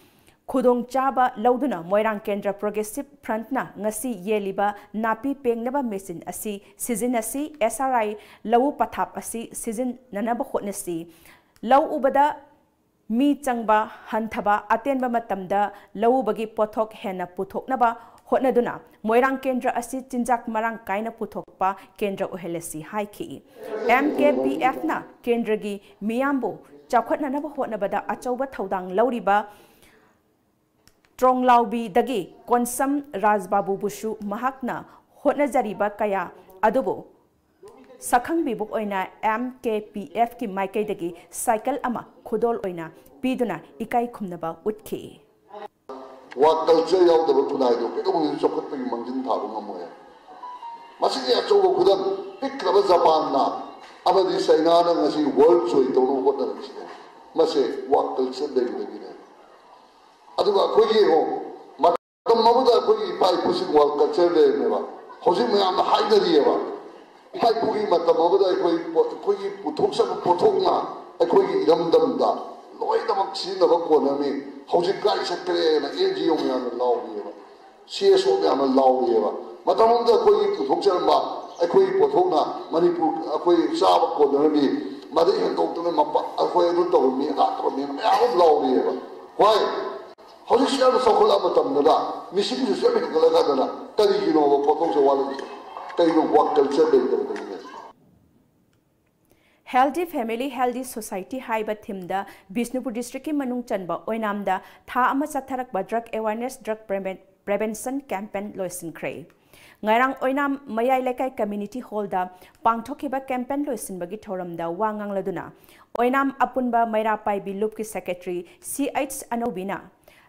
ꯈꯨꯗꯣꯡꯆꯥꯕ ꯂꯧꯗꯨꯅ ꯃꯣꯏꯔꯥꯡ ꯀꯦꯟꯗ꯭ꯔ Progressive Frontꯅ ꯉꯁꯤ ꯌꯦꯜꯂꯤꯕ ꯅꯥꯄꯤ ꯄꯦꯡꯅꯕ ꯃꯦꯆꯤꯟ ꯑꯁꯤ ꯁꯤꯖꯤꯟꯅꯁꯤ, S R I ꯂꯧꯎ ꯄꯊꯥꯞ ꯑꯁꯤ ꯁꯤꯖꯤꯟꯅꯅꯕ ꯍꯣꯠꯅꯁꯤ꯫ ꯂꯧ ꯎꯕꯗ ꯃꯤ ꯆꯪꯕ ꯍꯟꯊꯕ, ꯑꯇꯦꯟꯕ ꯃꯇꯝꯗ ꯂꯧ ꯎꯕꯒꯤ ꯄꯣꯠꯊꯣꯛ ꯍꯦꯟꯅ ꯄꯨꯊꯣꯛꯅꯕ ꯍꯣꯠꯅꯗꯨꯅ ꯃꯣꯏꯔꯥꯡ ꯀꯦꯟꯗ꯭ꯔ ꯑꯁꯤ ꯆꯤꯟꯖꯥꯛ ꯃꯔꯥꯡ ꯀꯥꯏꯅ ꯄꯨꯊꯣꯛꯄ ꯀꯦꯟꯗ꯭ꯔ ꯑꯣꯏꯍꯜꯂꯁꯤ ꯍꯥꯏꯈꯤ꯫ M K P Fꯅ ꯀꯦꯟꯗ꯭ꯔꯒꯤ ꯃꯤꯌꯥꯝꯕꯨ ꯆꯥꯎꯈꯠꯅꯅꯕ ꯍꯣꯠꯅꯕꯗ ꯑꯆꯧꯕ ꯊꯧꯗꯥꯡ ꯂꯧꯔꯤꯕ ꯇ꯭ꯔꯣꯡꯂꯥꯎꯕꯤꯗꯒꯤ ꯀꯣꯟꯁꯝ ꯔꯥꯖꯕꯥꯕꯨꯕꯨꯁꯨ ꯃꯍꯥꯛꯅ ꯍꯣꯠꯅꯖꯔꯤꯕ ꯀꯌꯥ ꯑꯗꯨꯕꯨ ꯁꯛꯈꯪꯕꯤꯕ ꯑꯣꯏꯅ M K P Fꯀꯤ ꯃꯥꯏꯀꯩꯗꯒꯤ ꯁꯥꯏꯀꯜ ꯑꯃ ꯈꯨꯗꯣꯜ ꯑꯣꯏꯅ ꯄꯤꯗꯨꯅ ꯏꯀꯥꯏ ꯈꯨꯝꯅꯕ ꯎꯠꯈꯤ꯫ ꯋꯥꯔꯛ ꯀꯜꯆꯔ ꯌꯥꯎꯗꯕ ꯈꯨꯟꯅꯥꯏꯗꯣ ꯀꯩꯗꯧꯉꯩꯗꯁꯨ ꯆꯥꯎꯈꯠꯄꯒꯤ ꯃꯥꯡꯖꯤꯜ ꯊꯥꯕ ꯉꯝꯃꯣꯏ꯫ ꯃꯁꯤꯒꯤ ꯑꯆꯧꯕ ꯈꯨꯗꯝ ꯄꯤꯛꯈ꯭ꯔꯕ ꯖꯄꯥꯟꯅ ꯑꯃꯗꯤ ꯆꯩꯅꯥꯅ ꯉꯁꯤ ꯋꯥꯔꯜ ꯖꯣꯏ ꯇꯧꯅꯕ ꯍꯣꯠꯅꯔꯤꯁꯤꯅꯦ꯫ ꯃꯁꯦ ꯋꯥꯔꯛ ꯀꯜꯆꯔ ꯂꯩꯕꯗꯒꯤꯅꯦ꯫ ꯑꯗꯨꯒ ꯑꯩꯈꯣꯏꯒꯤ ꯌꯦꯡꯉꯣ, ꯃꯇꯝ ꯑꯃꯗ ꯑꯩꯈꯣꯏꯒꯤ ꯏꯄꯥ ꯏꯄꯨꯁꯤꯡ ꯋꯥꯔꯜ ꯀꯜꯆꯔ ꯂꯩꯔꯝꯃꯦꯕ꯫ ꯍꯧꯖꯤꯛ ꯃꯌꯥꯝꯅ ꯍꯥꯏꯅꯔꯤꯑꯕ꯫ ꯏꯄꯥ ꯏꯄꯨꯒꯤ ꯃꯇꯝ ꯑꯃꯗ ꯑꯩꯈꯣꯏ ꯄꯣ-, ꯑꯩꯈꯣꯏꯒꯤ ꯄꯨꯊꯣꯛꯆꯕ ꯄꯣꯠꯊꯣꯛꯅ ꯑꯩꯈꯣꯏꯒꯤ ꯏꯔꯝꯗꯝꯗ ꯂꯣꯏꯅꯃꯛ ꯁꯤꯖꯤꯟꯅꯕ ꯀꯣꯟꯅꯔꯝꯃꯤ꯫ ꯍꯧꯖꯤꯛ ꯀꯥꯏ ꯆꯠꯈ꯭ꯔꯦꯅ N G O ꯃꯌꯥꯝꯅ ꯂꯥꯎꯔꯤꯑꯕ꯫ C S O ꯃꯌꯥꯝꯅ ꯂꯥꯎꯔꯤꯑꯕ꯫ ꯃꯇꯝ ꯑꯃꯗ ꯑꯩꯈꯣꯏꯒꯤ ꯄꯨꯊꯣꯛꯆꯔꯝꯕ ꯑꯩꯈꯣꯏꯒꯤ ꯄꯣꯠꯊꯣꯛꯅ ꯃꯅꯤꯄꯨꯔ ꯑꯩꯈꯣꯏ ꯆꯥꯕ ꯀꯣꯟꯅꯔꯝꯃꯤ꯫ ꯃꯗꯩ ꯍꯦꯟꯗꯣꯛꯇꯅ ꯃꯄꯥ-, ꯑꯩꯈꯣꯏ ꯑꯗꯨ ꯇꯧꯔꯝꯃꯤ, ꯑꯗꯥ ꯇꯧꯔꯝꯃꯤ ꯃꯌꯥꯝ ꯑꯃ ꯂꯥꯎꯔꯤꯑꯕ꯫ ꯍꯣꯏ, ꯍꯧꯖꯤꯛꯁꯨ ꯌꯥꯝꯅ ꯆꯥꯎꯈꯠꯂꯛꯑ ꯃꯇꯝꯗꯨꯗ ꯃꯤꯁꯤꯡꯁꯨ ꯌꯥꯝ ꯍꯦꯟꯒꯠꯂꯀꯥꯟꯗꯅ ꯀꯔꯤꯒꯤꯅꯣꯕ ꯄꯣꯠꯊꯣꯛꯁꯦ ꯋꯥꯠꯂꯛꯏꯁꯦ? ꯀꯩꯅꯣ ꯋꯥꯔꯛ ꯀꯜꯆꯔ ꯂꯩꯇꯕꯗꯒꯤꯅꯦ꯫ Healthy Family, Healthy Society ꯍꯥꯏꯕ ꯊꯤꯝꯗ ꯕꯤꯁꯅꯨꯄꯨꯔ ꯗꯤꯁꯇ꯭ꯔꯤꯛꯀꯤ ꯃꯅꯨꯡ ꯆꯟꯕ ꯑꯣꯏꯅꯥꯝꯗ ꯊꯥ ꯑꯃ ꯆꯠꯊꯔꯛꯄ Drug Awareness, Drug Preve-, Prevention Campaign ꯂꯣꯏꯁꯤꯟꯈ꯭ꯔꯦ꯫ ꯉꯔꯥꯡ ꯑꯣꯏꯅꯥꯝ ꯃꯌꯥꯏ ꯂꯩꯀꯥꯏ ꯀꯝꯃ꯭ꯌꯨꯅꯤꯇꯤ ꯍꯣꯜꯗ ꯄꯥꯡꯊꯣꯛꯈꯤꯕ ꯀꯦꯝꯄꯦꯟ ꯂꯣꯏꯁꯤꯟꯕꯒꯤ ꯊꯧꯔꯝꯗ ꯋꯥ ꯉꯥꯡꯂꯗꯨꯅ ꯑꯣꯏꯅꯥꯝ ꯑꯄꯨꯟꯕ ꯃꯩꯔꯥ ꯄꯥꯏꯕꯤ ꯂꯨꯞꯀꯤ ꯁꯦꯀ꯭ꯔꯦꯇꯔꯤ ꯁꯤ ꯑꯩꯆ ꯑꯅꯧꯕꯤꯅ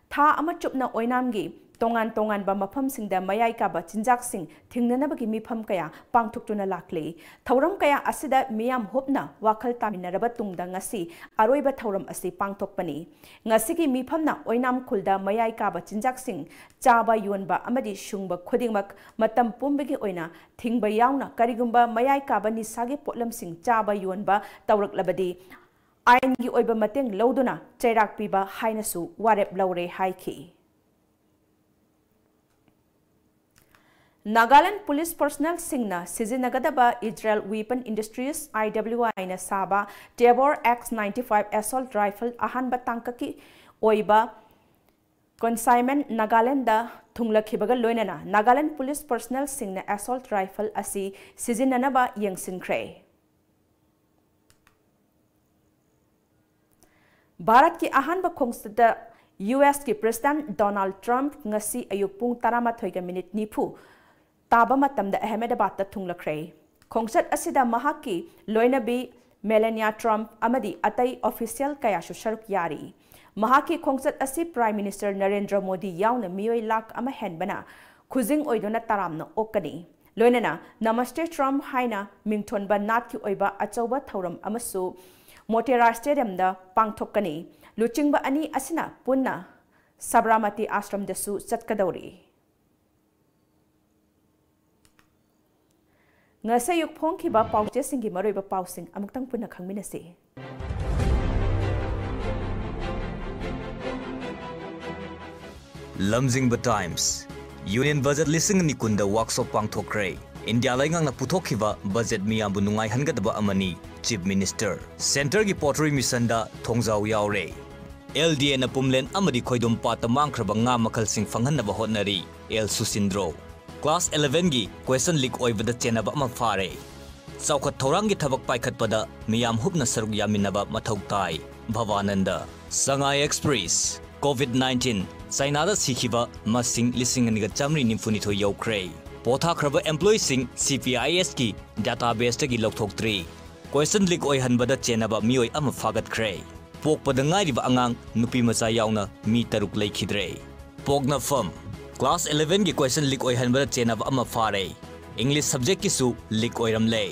ꯊꯥ ꯑꯃ ꯆꯨꯞꯅ ꯑꯣꯏꯅꯥꯝꯒꯤ ꯇꯣꯉꯥꯟ ꯇꯣꯉꯥꯟꯕ ꯃꯐꯝꯁꯤꯡꯗ ꯃꯌꯥꯏ ꯀꯥꯕ ꯆꯤꯟꯖꯥꯛꯁꯤꯡ ꯊꯤꯡꯅꯅꯕꯒꯤ ꯃꯤꯐꯝ ꯀꯌꯥ ꯄꯥꯡꯊꯣꯛꯇꯨꯅ ꯂꯥꯛꯂꯤ꯫ ꯊꯧꯔꯝ ꯀꯌꯥ ꯑꯁꯤꯗ ꯃꯤꯌꯥꯝ ꯍꯨꯞꯅ ꯋꯥꯈꯜ ꯇꯥꯃꯤꯟꯅꯔꯕ ꯇꯨꯡꯗ ꯉꯁꯤ ꯑꯔꯣꯏꯕ ꯊꯧꯔꯝ ꯑꯁꯤ ꯄꯥꯡꯊꯣꯛꯄꯅꯤ꯫ ꯉꯁꯤꯒꯤ ꯃꯤꯐꯝꯅ ꯑꯣꯏꯅꯥꯝ ꯈꯨꯜꯗ ꯃꯌꯥꯏ ꯀꯥꯕ ꯆꯤꯟꯖꯥꯛꯁꯤꯡ ꯆꯥꯕ, ꯌꯣꯟꯕ ꯑꯃꯗꯤ ꯁꯨꯡꯕ ꯈꯨꯗꯤꯡꯃꯛ ꯃꯇꯝ ꯄꯨꯝꯕꯒꯤ ꯑꯣꯏꯅ ꯊꯤꯡꯕ ꯌꯥꯎꯅ ꯀꯔꯤꯒꯨꯝꯕ ꯃꯌꯥꯏ ꯀꯥꯕ ꯅꯤꯁꯥꯒꯤ ꯄꯣꯠꯂꯝꯁꯤꯡ ꯆꯥꯕ, ꯌꯣꯟꯕ ꯇꯧꯔꯛꯂꯕꯗꯤ ꯑꯥꯏꯟꯒꯤ ꯑꯣꯏꯕ ꯃꯇꯦꯡ ꯂꯧꯗꯨꯅ ꯆꯩꯔꯥꯛ ꯄꯤꯕ ꯍꯥꯏꯅꯁꯨ ꯋꯥꯔꯦꯞ ꯂꯧꯔꯦ ꯍꯥꯏꯈꯤ꯫ ꯅꯥꯒꯥꯂꯦꯟꯗ ꯄꯨꯂꯤꯁ ꯄꯔꯁꯅꯦꯜꯁꯤꯡꯅ ꯁꯤꯖꯤꯟꯅꯒꯗꯕ Israel Weapon Industries, I W I ꯅ ꯁꯥꯕ Tabor X ninety five assault rifle ꯑꯍꯥꯟꯕ ꯇꯥꯡꯀꯛꯀꯤ ꯑꯣꯏꯕ consignment ꯅꯥꯒꯥꯂꯦꯟꯗ ꯊꯨꯡꯂꯛꯈꯤꯕꯒ ꯂꯣꯏꯅꯅ ꯅꯥꯒꯥꯂꯦꯟꯗ ꯄꯨꯂꯤꯁ ꯄꯔꯁꯅꯦꯜꯁꯤꯡꯅ assault rifle ꯑꯁꯤ ꯁꯤꯖꯤꯟꯅꯅꯕ ꯌꯦꯡꯁꯤꯟꯈ꯭ꯔꯦ꯫ ꯚꯥꯔꯠꯀꯤ ꯑꯍꯥꯟꯕ ꯈꯣꯡꯆꯠꯇ ꯌꯨ ꯑꯦꯁꯀꯤ ꯄ꯭ꯔꯦꯁꯤꯗꯦꯟꯠ ꯗꯣꯅꯥꯜꯗ ꯇ꯭ꯔꯝꯞ ꯉꯁꯤ ꯑꯌꯨꯛ ꯄꯨꯡ ꯇꯔꯥꯃꯥꯊꯣꯏꯒ ꯃꯤꯅꯤꯠ ꯅꯤꯐꯨ ꯇꯥꯕ ꯃꯇꯝꯗ ꯑꯍꯃꯦꯗꯕꯥꯗꯇ ꯊꯨꯡꯂꯈ꯭ꯔꯦ꯫ ꯈꯣꯡꯆꯠ ꯑꯁꯤꯗ ꯃꯍꯥꯛꯀꯤ ꯂꯣꯏꯅꯕꯤ ꯃꯦꯂꯥꯅꯤꯌꯥ ꯇ꯭ꯔꯝꯞ ꯑꯃꯗꯤ ꯑꯇꯩ ꯑꯣꯐꯤꯁꯤꯌꯦꯜ ꯀꯌꯥꯁꯨ ꯁꯔꯨꯛ ꯌꯥꯔꯤ꯫ ꯃꯍꯥꯛꯀꯤ ꯈꯣꯡꯆꯠ ꯑꯁꯤ ꯄ꯭ꯔꯥꯏꯝ ꯃꯤꯅꯤꯁꯇꯔ ꯅꯔꯦꯟꯗ꯭ꯔ ꯃꯣꯗꯤ ꯌꯥꯎꯅ ꯃꯤꯑꯣꯏ ꯂꯥꯈ ꯑꯃ ꯍꯦꯟꯕꯅ ꯈꯨꯖꯤꯡ ꯑꯣꯏꯗꯨꯅ ꯇꯔꯥꯝꯅ ꯑꯣꯛꯀꯅꯤ꯫ ꯂꯣꯏꯅꯅ ꯅꯃꯁꯇꯦ ꯇ꯭ꯔꯝꯞ ꯍꯥꯏꯅ ꯃꯤꯡꯊꯣꯟꯕ ꯅꯥꯠꯀꯤ ꯑꯣꯏꯕ ꯑꯆꯧꯕ ꯊꯧꯔꯝ ꯑꯃꯁꯨ ꯃꯣꯇꯦꯔꯥ ꯁ꯭ꯇꯦꯗꯤꯌꯝꯗ ꯄꯥꯡꯊꯣꯛꯀꯅꯤ꯫ ꯂꯨꯆꯤꯡꯕ ꯑꯅꯤ ꯑꯁꯤꯅ ꯄꯨꯟꯅ ꯁꯕꯔꯃꯇꯤ ꯑꯥꯁ꯭ꯔꯝꯗꯁꯨ ꯆꯠꯀꯗꯧꯔꯤ꯫ ꯉꯁꯤ ꯑꯌꯨꯛ ꯐꯣꯡꯈꯤꯕ ꯄꯥꯎꯆꯦꯁꯤꯡꯒꯤ ꯃꯔꯨꯑꯣꯏꯕ ꯄꯥꯎꯁꯤꯡ ꯑꯃꯨꯛꯇꯪ ꯄꯨꯟꯅ ꯈꯪꯃꯤꯟꯅꯁꯤ꯫ ꯂꯝꯖꯤꯡꯕ ꯇꯥꯏꯝꯁ꯫ ꯌꯨꯅꯤꯌꯟ ꯕꯖꯦꯠ ꯂꯤꯁꯤꯡ ꯑꯅꯤ ꯀꯨꯟꯗ ꯋꯥꯛꯁꯣꯞ ꯄꯥꯡꯊꯣꯛꯈ꯭ꯔꯦ꯫ ꯏꯟꯗꯤꯌꯥ ꯂꯩꯉꯥꯛꯅ ꯄꯨꯊꯣꯛꯈꯤꯕ ꯕꯖꯦꯠ ꯃꯤꯌꯥꯝꯕꯨ ꯅꯨꯡꯉꯥꯏꯍꯟꯒꯗꯕ ꯑꯃꯅꯤ, ꯆꯤꯐ ꯃꯤꯅꯤꯁꯇꯔ꯫ ꯁꯦꯟꯇꯔꯒꯤ ꯄꯣꯇ꯭ꯔꯤ ꯃꯤꯁꯟꯗ ꯊꯣꯡꯖꯥꯎ ꯌꯥꯎꯔꯦ꯫ ꯑꯦꯜ ꯗꯤ ꯑꯦꯅ ꯄꯨꯝꯂꯦꯟ ꯑꯃꯗꯤ ꯈꯣꯏꯗꯣꯝ ꯄꯥꯠꯇ ꯃꯥꯡꯈ꯭ꯔꯕ ꯉꯥ ꯃꯈꯜꯁꯤꯡ ꯐꯪꯍꯟꯅꯕ ꯍꯣꯠꯅꯔꯤ, ꯑꯦꯜ ꯁꯨꯁꯤꯟꯗ꯭ꯔꯣ꯫ ꯀ꯭ꯂꯥꯁ eleven ꯒꯤ ꯀ꯭ꯋꯦꯁꯟ ꯂꯤꯛ ꯑꯣꯏꯕꯗ ꯆꯦꯟꯅꯕ ꯑꯃ ꯐꯥꯔꯦ꯫ ꯆꯥꯎꯈꯠ ꯊꯧꯔꯥꯡꯒꯤ ꯊꯕꯛ ꯄꯥꯏꯈꯠꯄꯗ ꯃꯤꯌꯥꯝ ꯍꯨꯞꯅ ꯁꯔꯨꯛ ꯌꯥꯃꯤꯟꯅꯕ ꯃꯊꯧ ꯇꯥꯏ, ꯚꯕꯥꯅꯟꯗ꯫ ꯁꯉꯥꯏ ꯑꯦꯛꯁꯄ꯭ꯔꯦꯁ꯫ ꯀꯣꯚꯤꯗ nineteen, ꯆꯥꯏꯅꯥꯗ ꯁꯤꯈꯤꯕ ꯃꯁꯤꯡ ꯂꯤꯁꯤꯡ ꯑꯅꯤꯒ ꯆꯥꯃꯔꯤ ꯅꯤꯐꯨꯅꯤꯊꯣꯏ ꯌꯧꯈ꯭ꯔꯦ꯫ ꯄꯣꯊꯥꯈ꯭ꯔꯕ ꯑꯦꯝꯄ꯭ꯂꯣꯌꯤꯁꯤꯡ C P I S ꯀꯤ ꯗꯦꯇꯥꯕꯦꯁꯇꯒꯤ ꯂꯧꯊꯣꯛꯇ꯭ꯔꯤ꯫ ꯀ꯭ꯋꯦꯁꯟ ꯂꯤꯛ ꯑꯣꯏꯍꯟꯕꯗ ꯆꯦꯟꯅꯕ ꯃꯤꯑꯣꯏ ꯑꯃ ꯐꯥꯒꯠꯈ꯭ꯔꯦ꯫ ꯄꯣꯛꯄꯗ ꯉꯥꯏꯔꯤꯕ ꯑꯉꯥꯡ ꯅꯨꯄꯤ ꯃꯆꯥ ꯌꯥꯎꯅ ꯃꯤ ꯇꯔꯨꯛ ꯂꯩꯈꯤꯗ꯭ꯔꯦ꯫ ꯄꯣꯛꯅꯐꯝ: Class eleven ꯒꯤ question leak ꯑꯣꯏꯍꯟꯕꯗ ꯆꯦꯟꯅꯕ ꯑꯃ ꯐꯥꯔꯦ꯫ English subject ꯀꯤꯁꯨ leak ꯑꯣꯏꯔꯝꯂꯦ꯫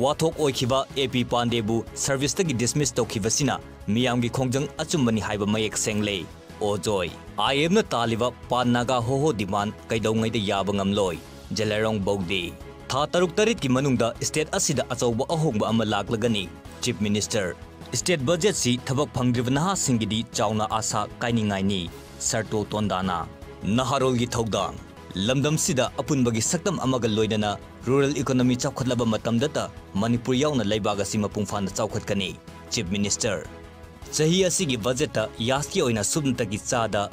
ꯋꯥꯊꯣꯛ ꯑꯣꯏꯈꯤꯕ A P ꯄꯥꯟꯗꯦꯕꯨ service ꯇꯒꯤ dismiss ꯇꯧꯈꯤꯕꯁꯤꯅ ꯃꯤꯌꯥꯝꯒꯤ ꯈꯣꯡꯖꯪ ꯑꯆꯨꯝꯕꯅꯤ ꯍꯥꯏꯕ ꯃꯌꯦꯛ ꯁꯦꯡꯂꯦ꯫ ꯑꯣꯖꯣꯏ, I M ꯅ ꯇꯥꯜꯂꯤꯕ pan naga ho ho demand ꯀꯩꯗꯧꯉꯩꯗ ꯌꯥꯕ ꯉꯝꯂꯣꯏ꯫ ꯖꯦꯂꯦꯔꯣꯡ ꯕꯧꯗꯤ꯫ ꯊꯥ ꯇꯔꯨꯛ ꯇꯔꯦꯠꯀꯤ ꯃꯅꯨꯡꯗ state ꯑꯁꯤꯗ ꯑꯆꯧꯕ ꯑꯍꯣꯡꯕ ꯑꯃ ꯂꯥꯛꯂꯒꯅꯤ꯫ Chief Minister꯫ State budget ꯁꯤ ꯊꯕꯛ ꯐꯪꯗ꯭ꯔꯤꯕ ꯅꯍꯥꯁꯤꯡꯒꯤꯗꯤ ꯆꯥꯎꯅ ꯑꯥꯁꯥ ꯀꯥꯏꯅꯤꯡꯉꯥꯏꯅꯤ꯫ ꯁꯔꯇꯣ ꯇꯣꯟꯗꯥꯅ꯫ ꯅꯍꯥꯔꯣꯜꯒꯤ ꯊꯧꯗꯥꯡ꯫ ꯂꯝꯗꯝꯁꯤꯗ ꯑꯄꯨꯟꯕꯒꯤ ꯁꯛꯇꯝ ꯑꯃꯒ ꯂꯣꯏꯅꯅ rural economy ꯆꯥꯎꯈꯠꯂꯕ ꯃꯇꯝꯗꯇ ꯃꯅꯤꯄꯨꯔ ꯌꯥꯎꯅ ꯂꯩꯕꯥꯛ ꯑꯁꯤ ꯃꯄꯨꯡ ꯐꯥꯅ ꯆꯥꯎꯈꯠꯀꯅꯤ꯫ Chief Minister꯫ ꯆꯍꯤ ꯑꯁꯤꯒꯤ budget ꯇ ꯌꯥꯁꯀꯤ ꯑꯣꯏꯅ ꯁꯨꯞꯅꯇꯒꯤ ꯆꯥꯗ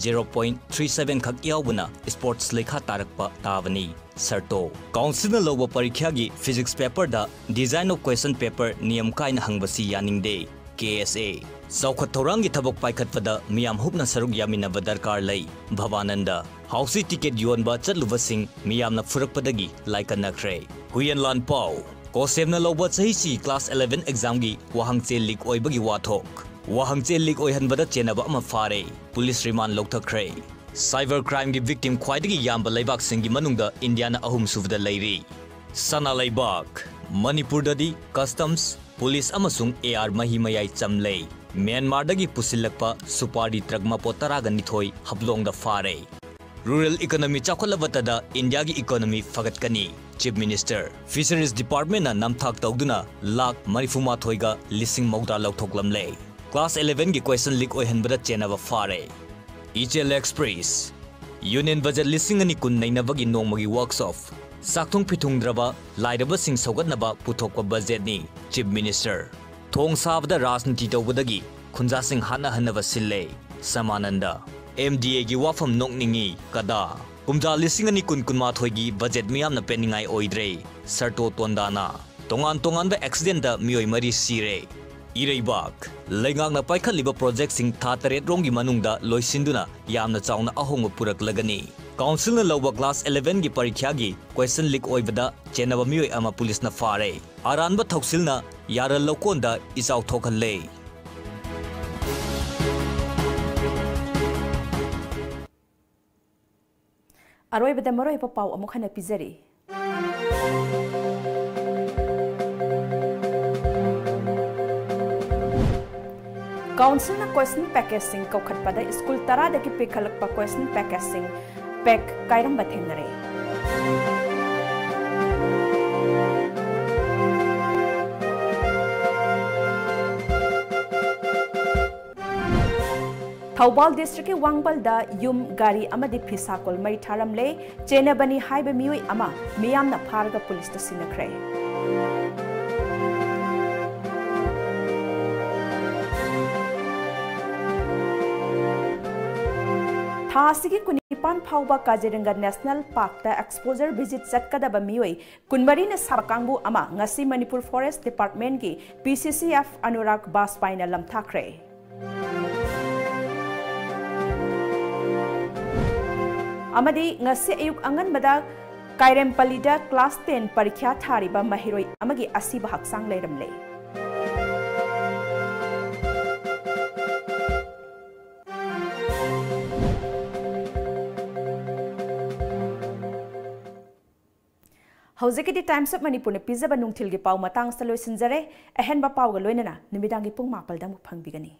zero point three seven ꯈꯛ ꯌꯥꯎꯕꯅ sports ꯂꯩꯈꯥ ꯇꯥꯔꯛꯄ ꯇꯥꯕꯅꯤ꯫ ꯁꯔꯇꯣ꯫ Council ꯅ ꯂꯧꯕ ꯄꯔꯤꯈ꯭ꯌꯥꯒꯤ physics paper the design of question paper ꯅꯤꯌꯝ ꯀꯥꯏꯅ ꯍꯪꯕꯁꯤ ꯌꯥꯅꯤꯡꯗꯦ꯫ K S A꯫ ꯆꯥꯎꯈꯠ ꯊꯧꯔꯥꯡꯒꯤ ꯊꯕꯛ ꯄꯥꯏꯈꯠꯄꯗ ꯃꯤꯌꯥꯝ ꯍꯨꯞꯅ ꯁꯔꯨꯛ ꯌꯥꯃꯤꯟꯅꯕ ꯗꯔꯀꯥꯔ ꯂꯩ꯫ ꯚꯕꯥꯅꯟꯗ꯫ ꯍꯥꯎꯁꯤ ticket ꯌꯣꯟꯕ ꯆꯠꯂꯨꯕꯁꯤꯡ ꯃꯤꯌꯥꯝꯅ ꯐꯨꯔꯛꯄꯗꯒꯤ ꯂꯥꯏꯀꯠꯅꯈ꯭ꯔꯦ꯫ ꯍꯨꯌꯦꯟ ꯂꯥꯟꯄꯥꯎ꯫ COHSEB ꯅ ꯂꯧꯕ ꯆꯍꯤꯁꯤ class eleven exam ꯒꯤ ꯋꯥꯍꯪꯆꯦ leak ꯑꯣꯏꯕꯒꯤ ꯋꯥꯊꯣꯛ꯫ ꯋꯥꯍꯪꯆꯦ leak ꯑꯣꯏꯍꯟꯕꯗ ꯆꯦꯟꯅꯕ ꯑꯃ ꯐꯥꯔꯦ꯫ Police remand ꯂꯧꯊꯈ꯭ꯔꯦ꯫ Cyber crime ꯒꯤ victim ꯈ꯭ꯋꯥꯏꯗꯒꯤ ꯌꯥꯝꯕ ꯂꯩꯕꯥꯛꯁꯤꯡꯒꯤ ꯃꯅꯨꯡꯗ ꯏꯟꯗꯤꯌꯥꯅ ꯑꯍꯨꯝꯁꯨꯕꯗ ꯂꯩꯔꯤ꯫ ꯁꯅꯥ ꯂꯩꯕꯥꯛ꯫ ꯃꯅꯤꯄꯨꯔꯗꯗꯤ customs, police ꯑꯃꯁꯨꯡ A R ꯃꯍꯤ ꯃꯌꯥꯏ ꯆꯝꯂꯦ꯫ ꯃ꯭ꯌꯥꯟꯃꯥꯔꯗꯒꯤ ꯄꯨꯁꯤꯜꯂꯛꯄ ꯁꯨꯄꯥꯔꯤ truck ꯃꯄꯣꯠ ꯇꯔꯥꯒ ꯅꯤꯊꯣꯏ ꯍꯥꯐꯂꯣꯡꯗ ꯐꯥꯔꯦ꯫ Rural economy ꯆꯥꯎꯈꯠꯂꯕꯇꯗ ꯏꯟꯗꯤꯌꯥꯒꯤ economy ꯐꯒꯠꯀꯅꯤ꯫ Chief Minister꯫ Fisheries Department ꯅ ꯅꯝꯊꯥꯛ ꯇꯧꯗꯨꯅ ꯂꯥꯈ ꯃꯔꯤꯐꯨ ꯃꯥꯊꯣꯏꯒ ꯂꯤꯁꯤꯡ ꯃꯧꯗ꯭ꯔꯥ ꯂꯧꯊꯣꯛꯂꯝꯂꯦ꯫ Class eleven ꯒꯤ question leak ꯑꯣꯏꯍꯟꯕꯗ ꯆꯦꯟꯅꯕ ꯐꯥꯔꯦ꯫ ꯏꯆꯦꯜ Express꯫ Union budget ꯂꯤꯁꯤꯡ ꯑꯅꯤ ꯀꯨꯟ ꯅꯩꯅꯕꯒꯤ ꯅꯣꯡꯃꯒꯤ workshop꯫ ꯆꯥꯛꯊꯨꯡ ꯐꯤꯊꯨꯡꯗ꯭ꯔꯕ ꯂꯥꯏꯔꯕꯁꯤꯡ ꯁꯧꯒꯠꯅꯕ ꯄꯨꯊꯣꯛꯄ budget ꯅꯤ꯫ Chief Minister꯫ ꯊꯣꯡ ꯁꯥꯕꯗ ꯔꯥꯖꯅꯤꯇꯤ ꯇꯧꯕꯗꯒꯤ ꯈꯨꯟꯖꯥꯁꯤꯡ ꯍꯥꯠꯅꯍꯟꯅꯕ ꯁꯤꯜꯂꯦ꯫ ꯁꯃꯥꯅꯟꯗ꯫ M D A ꯒꯤ ꯋꯥꯐꯝ ꯅꯣꯛꯅꯤꯡꯉꯤ꯫ ꯀꯗꯥ꯫ ꯀꯨꯝꯖꯥ ꯂꯤꯁꯤꯡ ꯑꯅꯤ ꯀꯨꯟ ꯀꯨꯟꯃꯥꯊꯣꯏꯒꯤ budget ꯃꯤꯌꯥꯝꯅ ꯄꯦꯟꯅꯤꯡꯉꯥꯏ ꯑꯣꯏꯗ꯭ꯔꯦ꯫ ꯁꯔꯇꯣ ꯇꯣꯟꯗꯥꯅ꯫ ꯇꯣꯉꯥꯟ ꯇꯣꯉꯥꯟꯕ accident ꯇ ꯃꯤꯑꯣꯏ ꯃꯔꯤ ꯁꯤꯔꯦ꯫ ꯏꯔꯩꯕꯥꯛ꯫ ꯂꯩꯉꯥꯛꯅ ꯄꯥꯏꯈꯠꯂꯤꯕ project ꯁꯤꯡ ꯊꯥ ꯇꯔꯦꯠ ꯔꯣꯝꯒꯤ ꯃꯅꯨꯡꯗ ꯂꯣꯏꯁꯤꯟꯗꯨꯅ ꯌꯥꯝꯅ ꯆꯥꯎꯅ ꯑꯍꯣꯡꯕ ꯄꯨꯔꯛꯂꯒꯅꯤ꯫ Council ꯅ ꯂꯧꯕ class eleven ꯒꯤ ꯄꯔꯤꯈ꯭ꯌꯥꯒꯤ question leak ꯑꯣꯏꯕꯗ ꯆꯦꯟꯅꯕ ꯃꯤꯑꯣꯏ ꯑꯃ police ꯅ ꯐꯥꯔꯦ꯫ ꯑꯔꯥꯟꯕ ꯊꯧꯁꯤꯜꯅ ꯌꯥꯔꯜ ꯂꯧꯀꯣꯟꯗ ꯏꯆꯥꯎ ꯊꯣꯛꯍꯜꯂꯦ꯫ ꯑꯔꯣꯏꯕꯗ ꯃꯔꯨꯑꯣꯏꯕ ꯄꯥꯎ ꯑꯃꯨꯛ ꯍꯟꯅ ꯄꯤꯖꯔꯤ꯫ ꯀꯥꯎꯟꯁꯤꯜꯅ ꯀ꯭ꯋꯦꯁꯟ ꯄꯦꯀꯦꯖꯁꯤꯡ ꯀꯧꯈꯠꯄꯗ ꯁ꯭ꯀꯨꯜ ꯇꯔꯥꯗꯒꯤ ꯄꯤꯈꯠꯂꯛꯄ ꯀ꯭ꯋꯦꯁꯟ ꯄꯦꯀꯦꯖꯁꯤꯡ ꯄꯦꯛ ꯀꯥꯏꯔꯝꯕ ꯊꯦꯡꯅꯔꯦ꯫ ꯊꯧꯕꯥꯜ ꯗꯤꯁꯇ꯭ꯔꯤꯛꯀꯤ ꯋꯥꯡꯕꯜꯗ ꯌꯨꯝ, ꯒꯥꯔꯤ ꯑꯃꯗꯤ ꯐꯤꯁꯥꯀꯣꯜ ꯃꯩ ꯊꯥꯔꯝꯂꯦ꯫ ꯆꯦꯟꯅꯕꯅꯤ ꯍꯥꯏꯕ ꯃꯤꯑꯣꯏ ꯑꯃ ꯃꯤꯌꯥꯝꯅ ꯐꯥꯔꯒ ꯄꯨꯂꯤꯁꯇ ꯁꯤꯟꯅꯈ꯭ꯔꯦ꯫ ꯊꯥ ꯑꯁꯤꯒꯤ ꯀꯨꯟꯅꯤꯄꯥꯟ ꯐꯥꯎꯕ ꯀꯥꯖꯤꯔꯪꯒ ꯅꯦꯁꯅꯦꯜ ꯄꯥꯔꯛꯇ ꯑꯦꯛꯁꯄꯣꯖꯔ ꯚꯤꯖꯤꯠ ꯆꯠꯀꯗꯕ ꯃꯤꯑꯣꯏ ꯀꯨꯟꯃꯔꯤꯅ ꯁꯥꯕ ꯀꯥꯡꯕꯨ ꯑꯃ ꯉꯁꯤ ꯃꯅꯤꯄꯨꯔ ꯐꯣꯔꯦꯁ ꯗꯤꯄꯥꯔꯠꯃꯦꯟꯒꯤ ꯄꯤ ꯁꯤ ꯁꯤ ꯑꯦꯐ ꯑꯅꯨꯔꯥꯒ ꯕꯥꯖꯄꯥꯏꯅ ꯂꯝꯊꯥꯈ꯭ꯔꯦ꯫ ꯑꯃꯗꯤ ꯉꯁꯤ ꯑꯌꯨꯛ ꯑꯉꯟꯕꯗ ꯀꯥꯏꯔꯦꯝꯄꯜꯂꯤꯗ ꯀ꯭ꯂꯥꯁ ꯇꯦꯟ ꯄꯔꯤꯈ꯭ꯌꯥ ꯊꯥꯔꯤꯕ ꯃꯍꯩꯔꯣꯏ ꯑꯃꯒꯤ ꯑꯁꯤꯕ ꯍꯛꯆꯥꯡ ꯂꯩꯔꯝꯂꯦ꯫ ꯍꯧꯖꯤꯛꯀꯤꯗꯤ Times of Manipurꯅ ꯄꯤꯖꯕ ꯅꯨꯡꯊꯤꯜꯒꯤ ꯄꯥꯎ ꯃꯇꯥꯡ ꯑꯁꯤꯗ ꯂꯣꯏꯁꯤꯟꯖꯔꯦ꯫ ꯑꯍꯦꯟꯕ ꯄꯥꯎꯒ ꯂꯣꯏꯅꯅ ꯅꯨꯃꯤꯗꯥꯡꯒꯤ ꯄꯨꯡ ꯃꯥꯄꯜꯗ ꯑꯃꯨꯛ ꯐꯪꯕꯤꯒꯅꯤ꯫